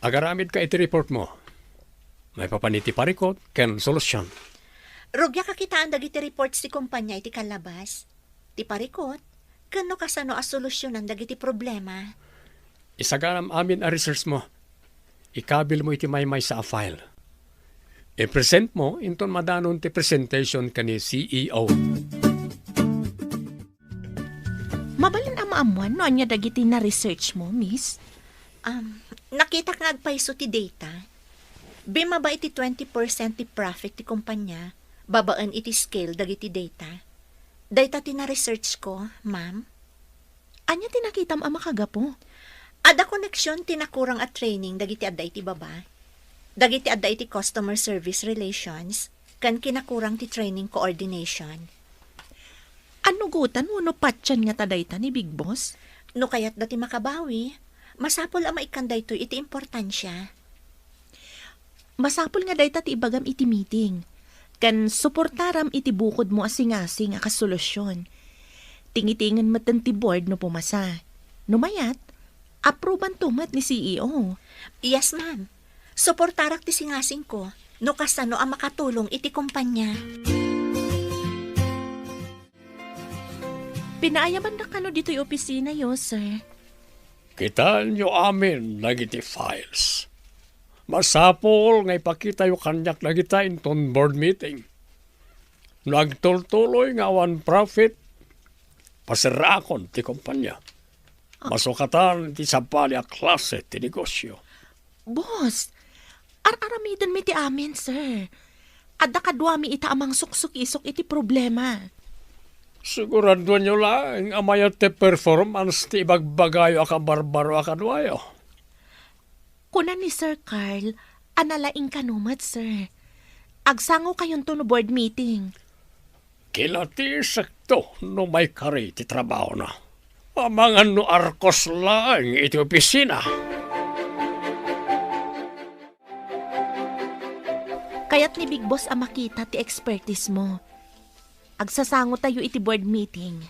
Agaramidka iti report mo. Maipapan iti parikut ken solusyon. Rugiak a kitaan dagiti reports ti kompanya iti kallabas, ti parikut, ken no kasano a solusyonan dagiti problema. Isaganam amin a research mo. Ikabil mo iti maymaysa a file. I-present mo inton madanon ti presentation ken ni C E O. Mabalin a maammuan no ania dagiti na-research mo, miss? Um, nakitak nga agpayso ti data. Bimaba iti twenty percent ti profit ti kompanya babaen iti scale dagiti data. Dayta ti na-research ko, ma'am. Ania ti nakitam a makagapu? Adda koneksion ti nakurang a training dagiti adda iti baba, dagiti adda iti customer service relations, ken kinakurang ti training coordination. Annugotan wenno patien ngata dayta ni Big Boss? No kayatda ti makabawi, masapul a maikkan daytoy iti importansia. Masapul nga dayta ti ibagam iti meeting, ken suportaram iti bukodmo a singasing a kas solusion. Tingitingen metten ti board no pumasa. No mayat, aprubanto met ni C E O. Yes, ma'am. Suportarak ti singasingko no kasano a makatulong iti kumpanya. Pinaayabandak kano ditoy opisinayo, sir. Kitaenyo amin dagiti files. Masapul nga ipakitayo kaniak dagita inton board meeting. No agtultuloy nga awan profit, paserraakon ti kumpanya. Masukatan ti sabali a klase ti negosyo. Boss, ar-aramidenmi ti amin, sir. Adda kaduami ita a mangsuksukisok iti problema. Siguraduanyo laeng a mayat ti performance ti ibagbagayo a kabarbaro a kaduayo. Kuna ni Sir Carl a nalaing kano met, sir. Agsangokayonto no board meeting. Kinatisekto no maikari ti trabahona. Amangan no arkos laeng iti opisina. Kayat ni Big Boss a makita ti expertise mo. Agsasangotayo iti board meeting.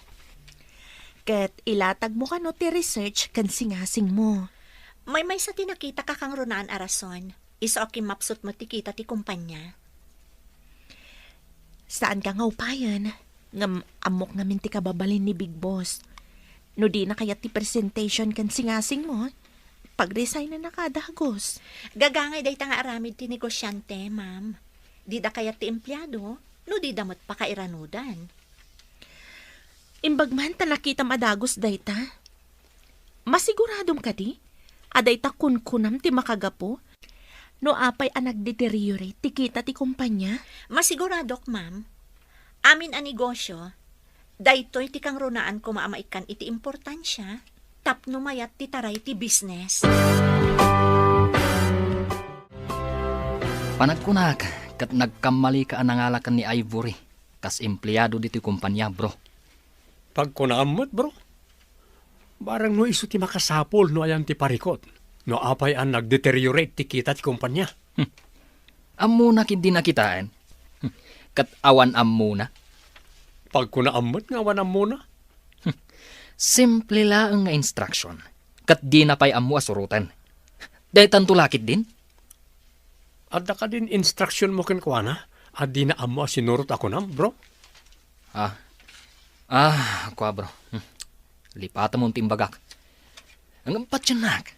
Ket ilatagmo kano ti research ken singasing mo. Maymaysa ti nakitak a kangrunaan a rason. Isu a kimmapsut met ti kita ti kumpanya. Saanka nga upayen, ngem ammok ngamin ti kababalin ni Big Boss. No dina kayat ti presentation ken singasing mo, pagresign na kada August. Gagangay dayta nga aramid ti negosiante, ma'am. Dida kayat ti empleyado, no dida met pakairanudan. Imbag man ta nakitam a dagus dayta. Masiguradom kadi a dayta kunkunam ti makagapu no apay a nagdeteriorate ti kita ti kumpanya? Masiguradok, ma'am. Amin a negosyo, daytoy ti kangrunaan koma a maikkan iti importansia tapno mayat ti taray ti business. Panagkunak, ket nagkammalika a nangala ken ni Ivory kas empleado ditoy kumpanya, bro. Pagkunaam met, bro. Barang no isu ti makasapul no ayan ti parikut, no apay a nagdeteriorate ti kita ti kumpanya. Hmm. Ammona ket dina kitaen. Hmm. Ket awan ammona. Pagkunaam met nga awan ammona. Hmm. Simple laeng nga instruction. Ket dina pay ammo a suroten. Daytanto la ketdin? Adda kadin instruction mo kenkuana a dina ammo a sinurot a kunam, bro? Ah. Ah, kua, bro. Hmm. Lipatam ti imbagak. Ngem patiennak.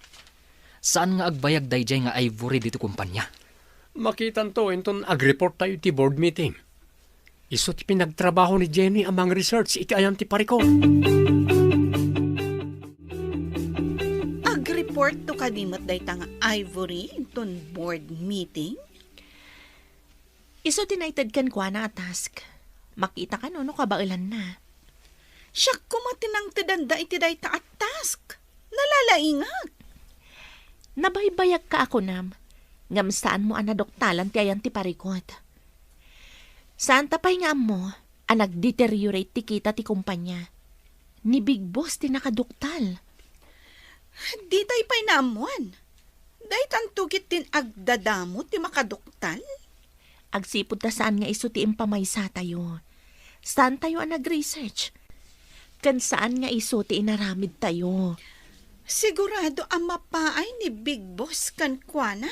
Saan nga agbayag daydiay nga Ivory ditoy kumpanya? Makitanto inton agreport tayo iti board meeting. Isu ti pinagtrabaho ni Jenny a mang-research iti ayan ti parikut. Agreportto kadi met dayta nga Ivory inton board meeting? Isu ti naited kenkuana a task. Makita kano no kabaelanna. Siak koma ti nangtedanda iti dayta a task. Nalalaingak. Nabaybayagka a kunam, ngem saanmo a naduktalan ti ayan ti parikut. Saanta pay nga ammo a nagdeteriorate ti kita ti kumpanya. Ni Big Boss ti nakaduktal. Ditay pay naammoan. Daytanto ketdin agdadamo ti makaduktal? Agsipud ta saan nga isu ti impamaysatayo. Saantayo a nag-research. Ken saan nga isu ti inaramidtayo. Sigurado a mapaay ni Big Boss kenkuana.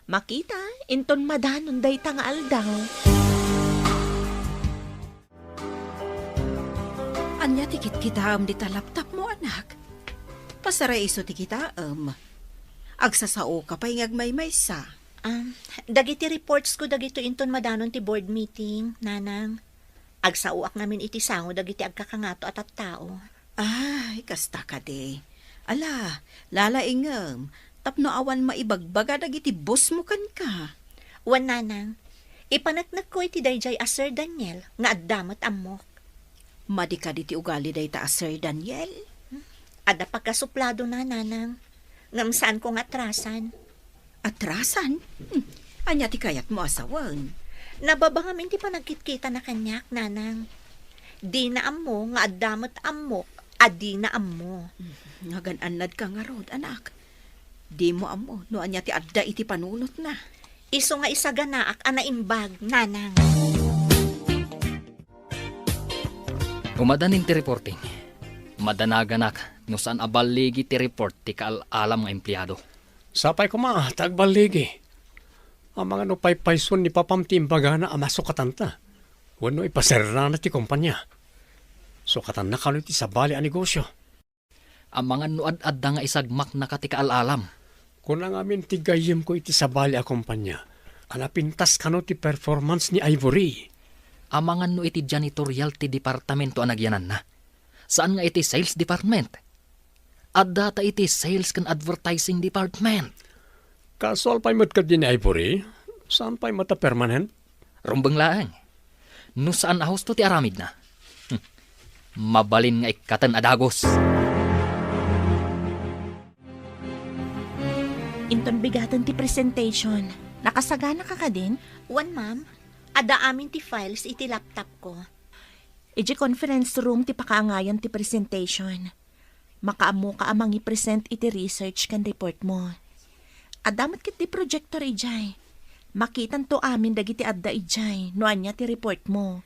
Makita, inton madanon dayta nga aldaw. Ania ti kitkitaem dita laptopmo, anak? Pasara isu ti kitaem. Agsasaoka pay nga agmaymaysa. Um, dagiti reportsko dagitoy inton madanon ti board meeting, Nanang. Agsaoak ngamin iti sango dagiti agkakangato a tattao. Ay, kasta kadi. Ala, lalaingem, tapno awan maibagbaga dagiti bossmo kenka. Wen, Nanang, ipaneknekko iti daydiay a Sir Daniel nga adda met ammok. Madi kadi ti ugali dayta a Sir Daniel? Adda pagkasupladona, nanang. Ngem saanko nga atrasan. Atrasan? Hmm. Ania ti kayatmo a sawen? Nababa ngamin ti panagkitkitana kaniak, nanang. Dina ammo nga adda met ammok a dina ammo. Hmm. Nagan-annadka ngarud, anak. Dimo ammo no ania ti adda iti panunotna. Isu nga isaganaak a naimbag, nanang. Umadanin ti reporting. Madanaganak no saan a balligi ti report ti kaal-alam nga empleado. Sapay koma ta agballigi. Amangan no paypayson ni papam ti imbagana a masukatanta wenno ipaserrana ti kompania. Sukatanna kano iti sabali a negosio. Amangan no ad-adda nga isagmaknaka ti kaal-alam. Kuna ngamin ti gayyemko iti sabali a kompania a napintas kano ti performance ni Ivory. Amangan no iti janitorial ti departamento a nagyananna. Saan nga iti sales department. Adda ta iti sales ken advertising department. Kasual pay met kadin ni Ivory? Saan pay met a permanent? Rumbeng laeng. No saan a husto ti aramidna, hmm, mabalin nga ikkaten a dagus. Inton bigaten ti presentation, nakasaganaka kadin? Wen, ma'am. Adda amin ti files iti laptopko. Idiay conference room ti pakaangayan ti presentation. Makaammoka a mangipresent iti research ken report mo. Adda met ketdi projector idiay. Makitanto amin dagiti adda idiay no ania ti report mo.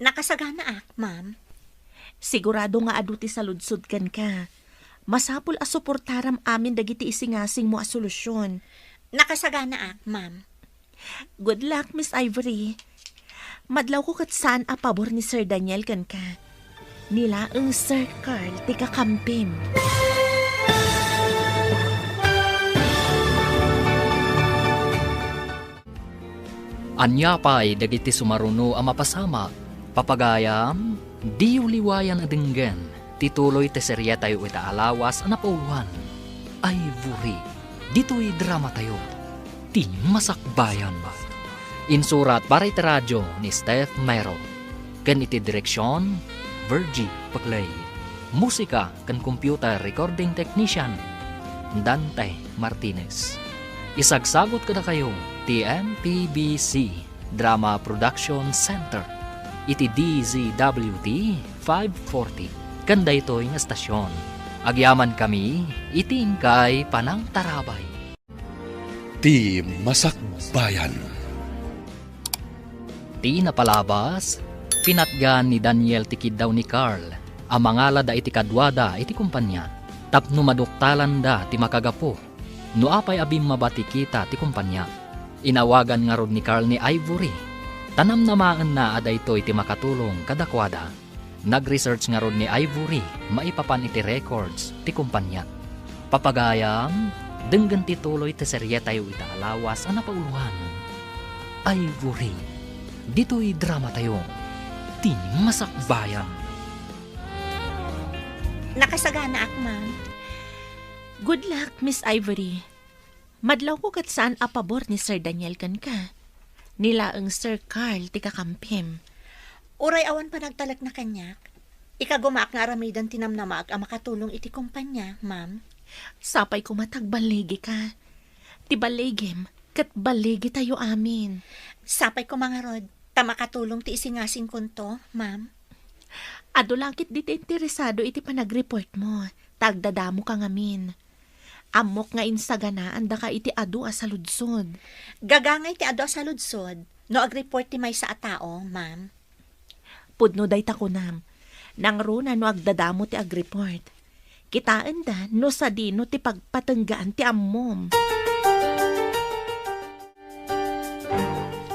Nakasaganaak, ma'am. Sigurado nga adu ti saludsod kenka. Masapul a suportaram amin dagiti isingasingmo a solusyon. Nakasaganaak, ma'am. Good luck, Miss Ivory. Madlawko ket saan a pabor ni Sir Daniel kenka. Ni laeng Sir Carl ti kakampim. Ania pay dagiti sumaruno a mapasamak? Papagayam, diyo liwayan a denggen ti tuloy ti serietayo ita a lawas a napauloan, Ivory. Ditoy dramatayo, Ti Masakbayan. Insurat para iti radio ni Steph Mero, ken iti direksion, Virgie Paclay. Musika ken computer recording technician, Dante Martinez. Isagsagut kadakayo ti M P B C Drama Production Center iti D Z W T five forty. Ken daytoy nga estasion, agyamankami iti inkay panangtarabay. Ti Masakbayan. Ti napalabas, pinatgan ni Daniel ti kiddaw ni Carl a mangalada iti kaduada iti kompania tapno maduktalanda ti makagapu no apay a bimmaba ti kita ti kompania. Inawagan ngarud ni Carl ni Ivory, ta namnamaenna a daytoy ti makatulong kadakuada. Nag-research ngarud ni Ivory maipapan iti records ti kompania. Papagayam, denggen ti tuloy ti serietayo ita a lawas a napauloan, Ivory. Ditoy dramatayo, Ti Masakbayan. Nakasaganaak, ma'am. Good luck, Miss Ivory. Madlawko ket saan a pabor ni Sir Daniel kenka. Ni laeng Sir Carl ti kakampim. Uray awan panagtalekna kaniak, ikagumaak nga aramiden ti namnamaak a makatulong iti kompania, ma'am. Sapay koma ta agballigika. Ti balligim ket balligitayo amin. Sapay koma ngarud, ta makatulong ti isingasingkonto, ma'am. Adu la ketdi ti interesado iti panagreport mo, ta agdadamoka ngamin. Ammok nga insaganaandaka iti adu a saludsod. Gagangay ti adu a saludsod no agreport ti maysa a tao, ma'am. Pudno dayta kunam. Nangruna no agdadamo ti agreport. Kitaenda no sadino ti pagpatenggaan ti ammom.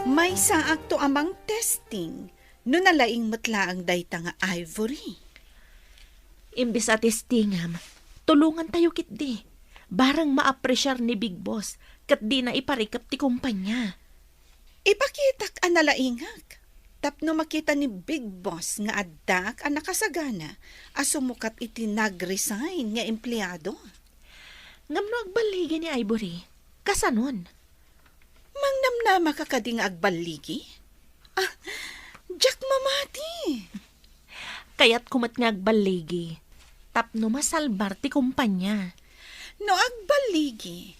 Maysaakto a mangtesting no nalaing met laeng dayta nga Ivory. Imbes a testingam, tulongantayo ketdi. Bareng maapresiar ni Big Boss ket dina iparikep ti kompania. Ipakitak a nalaingak tapno makita ni Big Boss nga addaak a nakasagana a sumukat iti nag-resign nga empleado. Ngem no agballigi ni Ivory, kasanon? Mangnamnamaka kadi nga agballigi? Ah, diak mamati. Kayatko met nga agballigi. tapno masalbar ti kompania. No agballigi,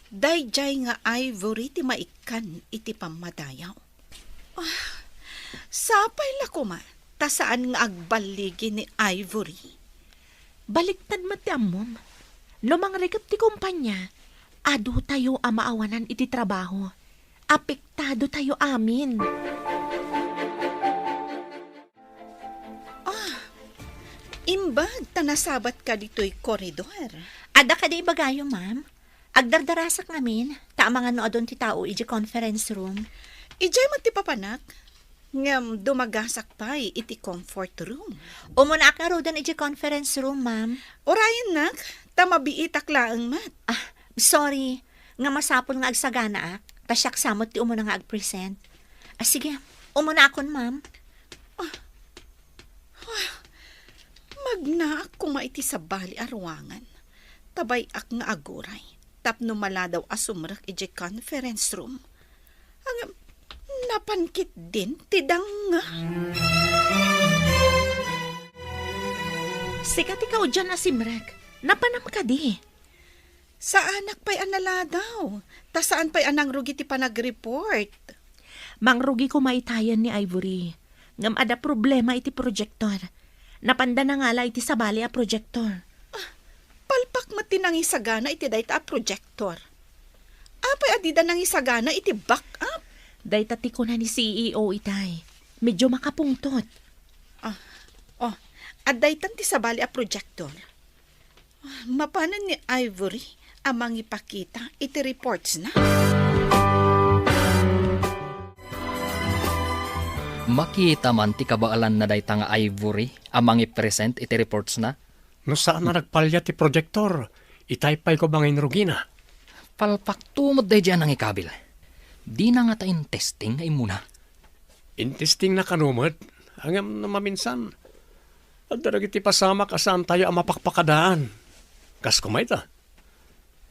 daydiay nga Ivory ti maikkan iti pammadayaw. Ah, sapay la koma ta saan nga agballigi ni Ivory. Baliktad met ti ammom. No mangrikep ti kompania, adutayo a maawanan iti trabaho. Apektado tayo amin. Ah, imbag ta nasabat ka ditoy koridor. Adda kadi ibagayo, ma'am? Agdardarasak ngamin, ta amangan no adun ti tao iti conference room. Idiay met ti papanak, ngem dumagasak pay iti comfort room. Umunaak ngaruden iti conference room, ma'am. Urayennak, ta mabiitak laeng met. Ah, sorry, nga masapul nga agsaganaak, ta siak sa met ti umuna nga agpresent. Ah, sige, umunaakon, ma'am. Ah, ah, magnaak koma iti sabali a ruangan. Ta bay-ak nga aguray tapno maladaw a sumrek idiay conference room. Ngem, napan ketdin ti danga. Sika ti kaudian a simrek. Napanam kadi? Saanak pay a naladaw, ta saan pay a nangrugi ti panagreport. Mangrugi koma itayen ni Ivory. Ngem adda problema iti projector. Napanda nangala iti sabali a projector. Ah, palpak met ti nangisagana iti dayta a projector. Apay a dida nangisagana iti backup? Dayta ti kuna ni C E O itay. Medyo makapungtot. Ah, oh, adda itan ti sabali a projector. Mapanen ni Ivory a mangipakita iti reports na. Makita man ti kabaelanna dayta nga Ivory a mangipresent iti reports na? No saan a nagpalya ti projector, itay pay ko manginrugina. Palpakto met daydiay a nangikabil. Dina ngata intesting nga immuna? Intesting na kano met, ngem no maminsan, adda dagiti pasamak a saantayo a mapakpakadaan. Kas kumayta,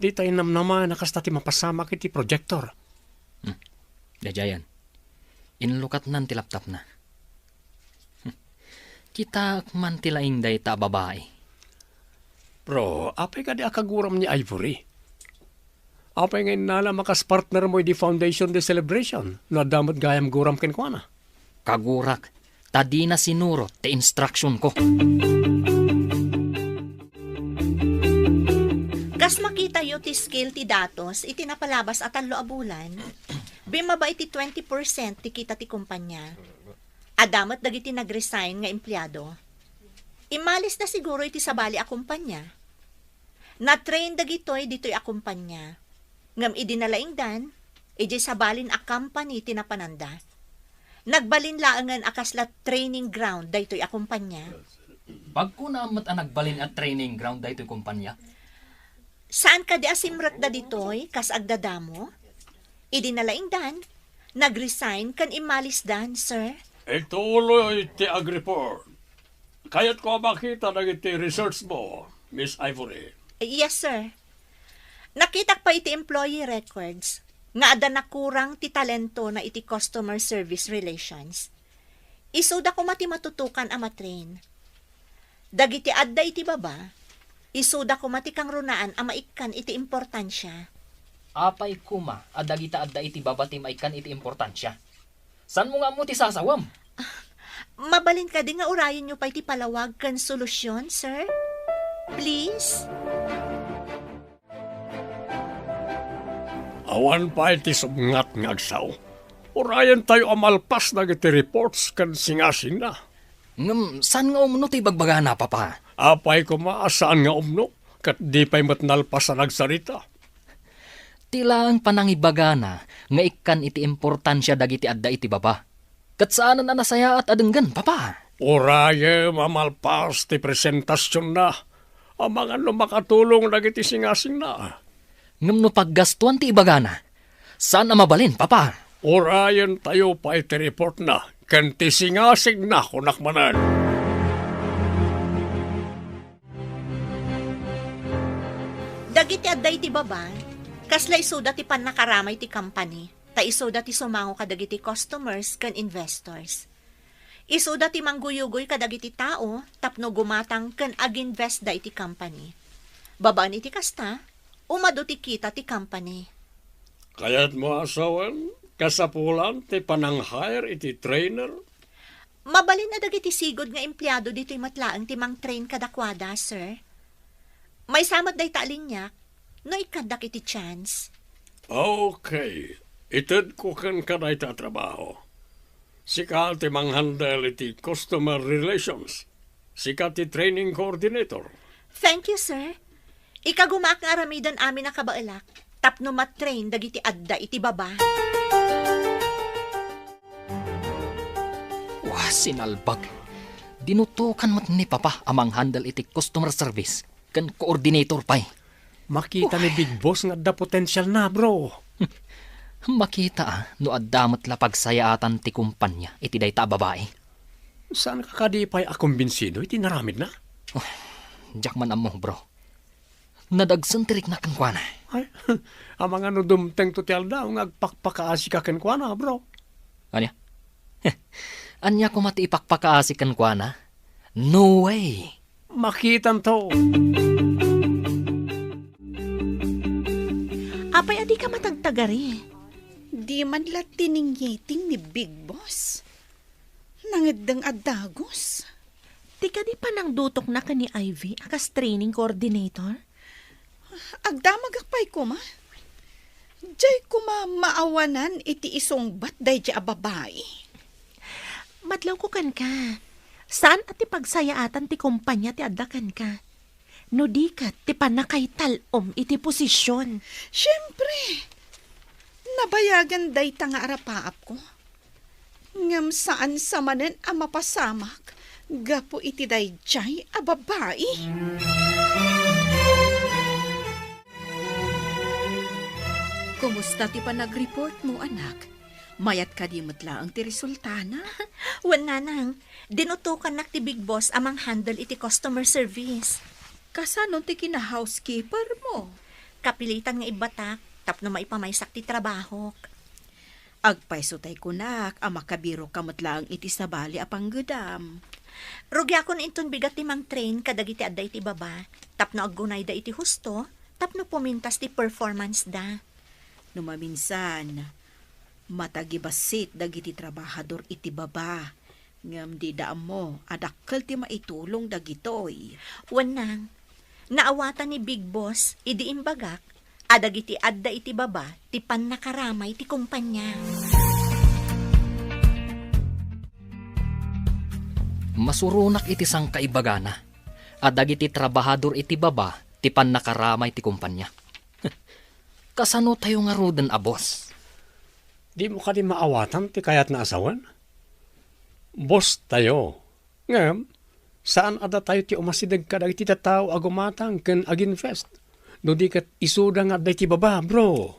dita innamnama a kasta ti mapasamak iti projector. Hmm. Daydiayen, inlukatnan ti laptopna. Hmm. Kitaek man ti laing dayta a babai. Bro, apay kadi a kaguram ni Ivory? Apay nga innala a kas partner mo idi Foundation Day celebration no adda met gayam guram kenkuana? Kagurak, ta dina sinurot ti instruction ko. Kas makitayo ti scale ti datos iti napalabas a tallo a bulan, bimaba iti twenty percent ti kita ti kumpanya. Adda met dagiti nag-resign nga empleado. Immalisda siguro iti sabali a kumpanya. Na-train dagitoy ditoy a kumpanya. Ngem idi nalaingdan, idiay sabalin a company ti napananda. Nagbalin laengen a kasla training ground daytoy a kumpanya. Pagkunam met a nagbalin a training ground daytoy kumpanya? Saan kadi a simrekda ditoy kas agdadamo? Idi nalaingdan, nag-resign ken immalisdan, sir. Ituloy ti agreport. Kayatko a makita dagiti research mo, Miss Ivory. Yes, sir. Nakitak pay iti employee records nga adda nakurang ti talentona iti customer service relations. Isuda koma ti matutukan a matrain. Dagiti adda iti baba, isuda koma ti kangrunaan a maikkan iti importansia. Apay koma a dagita adda iti baba ti maikkan iti importansia? Saanmo nga ammo ti sasawem? Mabalin kadi nga urayenyo pay ti palawag ken solusyon, sir? Please? Awan pay ti subngat nga agsao. Urayentayo a malpas dagiti reports ken singasingna. Ngem saan nga umno ti ibagbagana, Papa? Apay koma a saan nga umno, ket di pay met nalpas a nagsarita. Ti laeng panangibagana nga ikkan iti importansia dagiti adda iti baba. Ket saanen a nasayaat a denggen, Papa. Urayem a malpas ti presentasionna, amangan no makatulong dagiti singasingna. Ngem no paggastuan ti ibagana, saan a mabalin, Papa. Urayentayo pay ti reportna ken ti singasingna, kunak manen. Dagiti adda iti baba, kasla isuda ti pannakaramay ti company, ta isuda ti sumango kadagiti customers ken investors. Isuda ti mangguyugoy kadagiti tao tapno gumatang ken aginvestda iti company. Babaen iti kasta, umadu ti kita ti company. Kayatmo a sawen, kasapulan ti panang-hire iti trainer? Mabalin a dagiti sigud nga empleado ditoy met laeng ti mang-train kadakuada, sir. Maysa met dayta a liniak, no ikkaddak iti chance. Okay. Itedko kenka dayta a trabaho. Sika ti mang-handle iti customer relations. Sika ti training coordinator. Thank you, sir. Ikagumaak nga aramiden amin a kabaelak tapno ma-train dagiti adda iti baba. Wah, sinalbag. Dinutokan met ni Papa a mang-handle iti customer service ken coordinator pay. Makita ni Big Boss nga adda potensial na, bro. Makita, ah, no adda met la pagsayaatan ti kumpanya iti dayta a babai. Saan ka kadi pay a kumbinsido iti naramidna? Oh, diak man ammo, bro. Nadagsen ti rikna kenkuana. Ay, amangan no dumtengto ti aldaw nga agpakpakaasi ka kenkuana, bro. Ania? Ania koma ti ipakpakaasi kenkuana? No way! Makitanto. Apay a dika matagtagari? Di man la tininggiting ni Big Boss. Nangeddeng a dagus. Ti kadi panangdutokna ken ni Ivy a kas training coordinator? Agdamagak pay koma. Diay koma maawanan iti isungbat daydi a babai. Madlawko kenka. Saan a ti pagsayaatan ti kumpanya ti adda kenka. No di ket ti pannakaital-om iti posisyon. Siempre, nabayagan dayta nga arapaapko. Ngem saan sa manen a mapasamak gapu iti daydiay a babai. Kumusta ti panagreportmo, anak? Mayat kadi met laeng ti resultana? Wen, nanang, dinutokannak ti Big Boss a mang-handle iti customer service. Kasano ti kina-housekeepermo? Kapilitan nga ibbatak tapno maipamaysak ti trabahok. Agpayso tay kunak a makabiroka met laeng iti sabali a panggedam. Rugiakon inton bigat ti mang-train kadagiti adda iti baba tapno aggunayda iti husto tapno pumintas ti performance-da. No maminsan, matagibassit dagiti trabahador iti baba, ngem dida ammo a dakkel ti maitulong dagitoy. Wen, nang, naawatan ni Big Boss idi imbagak a dagiti adda iti baba ti pannakaramay ti kumpanya. Masuronak iti sangkaibagana a dagiti trabahador iti baba ti pannakaramay ti kumpanya. Kasano tayo ngaruden a boss? Dimo kadi maawatan ti kayatna a sawen? Boss tayo. Ngem, saan a datayo ti umasideg kadagiti tattao a gumatang ken aginvest. No di ket isuda nga adda iti baba, bro.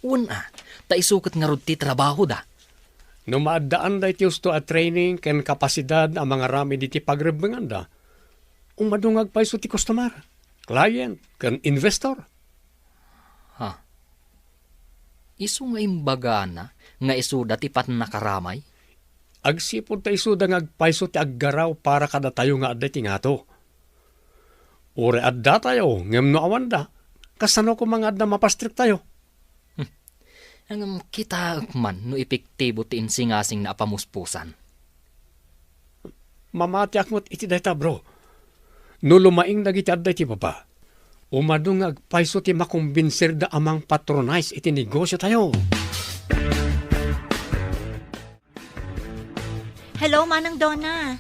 Wen a, ta isu ket ngarud ti trabahoda. No maaddaanda iti husto a training ken kapasidad a mangaramid iti pagrebbenganda, umadu nga agpayso ti customer, client, ken investor. Ha? Isu nga imbagana nga isuda ti pannakaramay? Agsipud ta isuda nga agpayso ti aggaraw para kadatayo nga adda iti ngato. Uray addatayo, ngem no awanda, kasano koma nga adda mapastriktayo? Hmm. Ngem kitaek man no epektibo ti insingasingna a pamuspusan. Mamatiak met iti dayta, bro. No lumaing dagiti adda iti baba, umadu nga agpayso ti makombinsirda a mangpatronize iti negosiotayo. Hello, Manang Donna.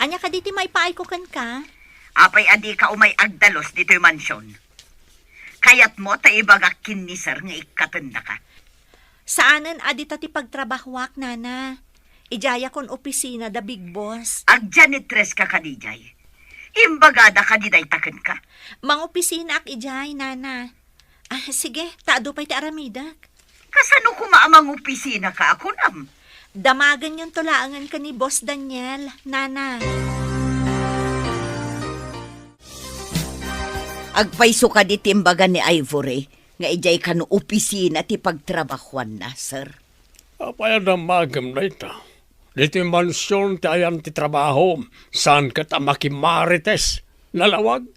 Ania kadi ti maipaayko kenka? Apay a dika umay agdalus ditoy mansion? Kayatmo ta ibagak ken ni Sir nga ikkatendaka? Saanen a dita ti pagtrabahoak, nana. Idiayakon opisina da Big Boss. Agjanitress ka kadi idiay? Imbagada kadi dayta kenka? Mangopisinaak idiay, nana. Ah, sige, ta adu pay ti aramidek. Kasano koma a mangopisinaka a kunam? Damagenyonto laengen ken ni Boss Daniel, nana. Agpayso kadi ti imbaga ni Ivory nga idiay kano opisina ti pagtrabahoanna, sir? Apay a damagem dayta? Ditoy mansion ti ayan ti trabaho, saan ket a makimarites. Nalawag?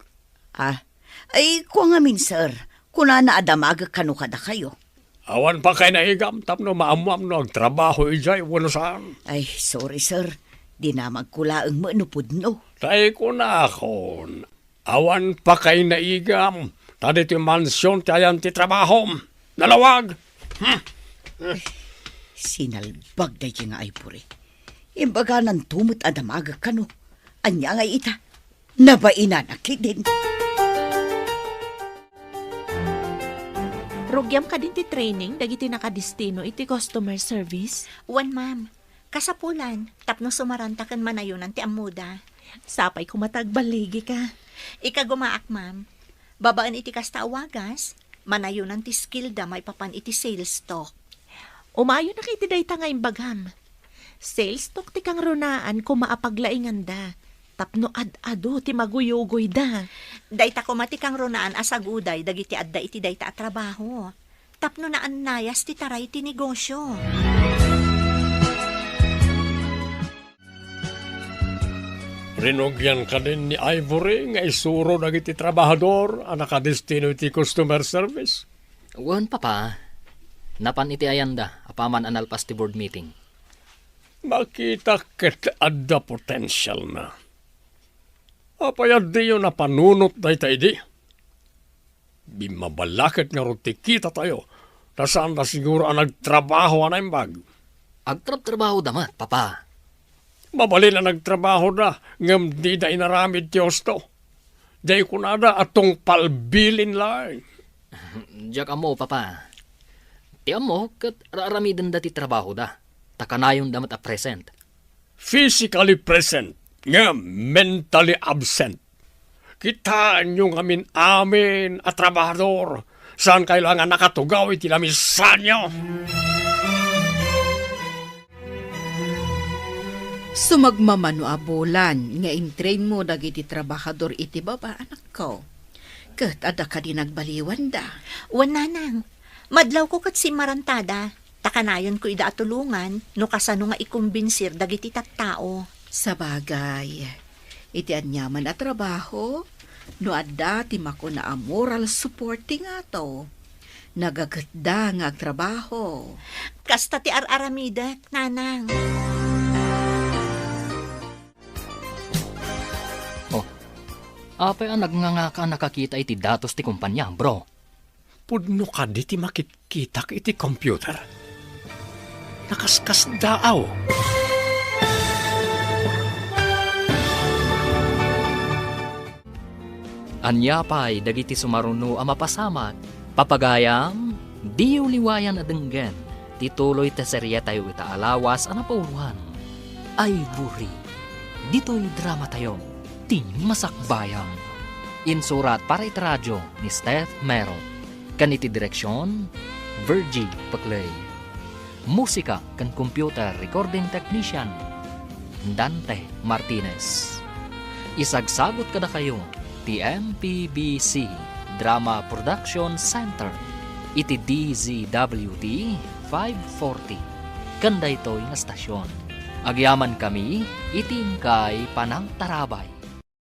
Ah, ay, kua ngamin, sir. Kunana a damagek kano kadakayo. Awan pakainaigam tapno maammoam no agtrabaho idiay wenno saan. Ay, sorry, sir. Dinamagko laeng met no pudno. Tay kunakon, awan pakainaigam, ta ditoy mansion ti ayan ti trabahom. Nalawag! Hmm. Sinalbag daytoy nga ivory. Imbagananto met a damagek kano. Ania ngay ita? Nabainana ketdin. Rugiam kadin ti training dagiti nakadestino iti customer service? Wen, ma'am. Kasapulan, tapno sumaranta ken manayonan ti ammoda. Sapay koma ta agballigika. Ikagumaak, ma'am. Babaen iti kasta a wagas, manayonan ti skillda maipapan iti sales talk. Umayonak iti dayta nga imbagam. Sales talk ti kangrunaan koma a paglainganda tapno ad-adu ti maguyugoyda. Dayta koma ti kangrunaan a saguday dagiti adda iti dayta a trabaho tapno naannayas ti taray ti negosio. Rinugian kadin ni Ivory nga isuro dagiti trabahador a nakadestino iti customer service? Wen, Papa. Napan iti ayanda apaman a nalpas ti board meeting. Makitak ket adda potential na. Apay a diyo napanunot dayta idi? Bimmabalaket ngarud ti kitatayo, ta saanda siguro a nagtrabaho a naimbag. Agtrabtrabahoda met, Papa. Mabalin a nagtrabahoda, ngem dida inaramid ti husto. Diay kunada a tungpal bilin laeng. Diak ammo, Papa. Ti ammo, ket ar-aramidenda ti trabahoda, ta kanayonda met a present. Physically present, ngem mentally absent. Kitaenyo ngamin amin a trabahador, saankayo la nga nakatugaw iti lamisanyo. Sumagmamano a bulan nga intrainmo dagiti trabahador iti baba, anakko. Ket adda kadi nagbaliwanda? Wen, nanang. Madlawko ket simmarantada, ta kanayonko ida a tulongan no kasano nga ikombinsir dagiti tattao. Sabagay, iti aniaman a trabaho, no adda ti makuna a moral support ti ngato, nagaketda nga agtrabaho. Kasta ti ar-aramidek, nanang. Oh, apay a nagngangaka a nakakita iti datos ti kompania, bro? Pudno kadi ti makitkitak iti computer? Nakaskasdaaw. Ania pay dagiti sumaruno a mapasamak? Papagayam, diyo liwayan a denggen ti tuloy ti serietayo ita a lawas a napuruan. Ivory, ditoy dramatayo, ti Masakbayan. Insurat para iti radio ni Steph Mero. Ken iti direksion, Virgie Peclay. Musika ken computer recording technician, Dante Martinez. Isagsagut kadakayo ti M P B C Drama Production Center iti D Z W T five forty ken daytoy nga stasyon. Agyamankami iti inkay panangtarabay.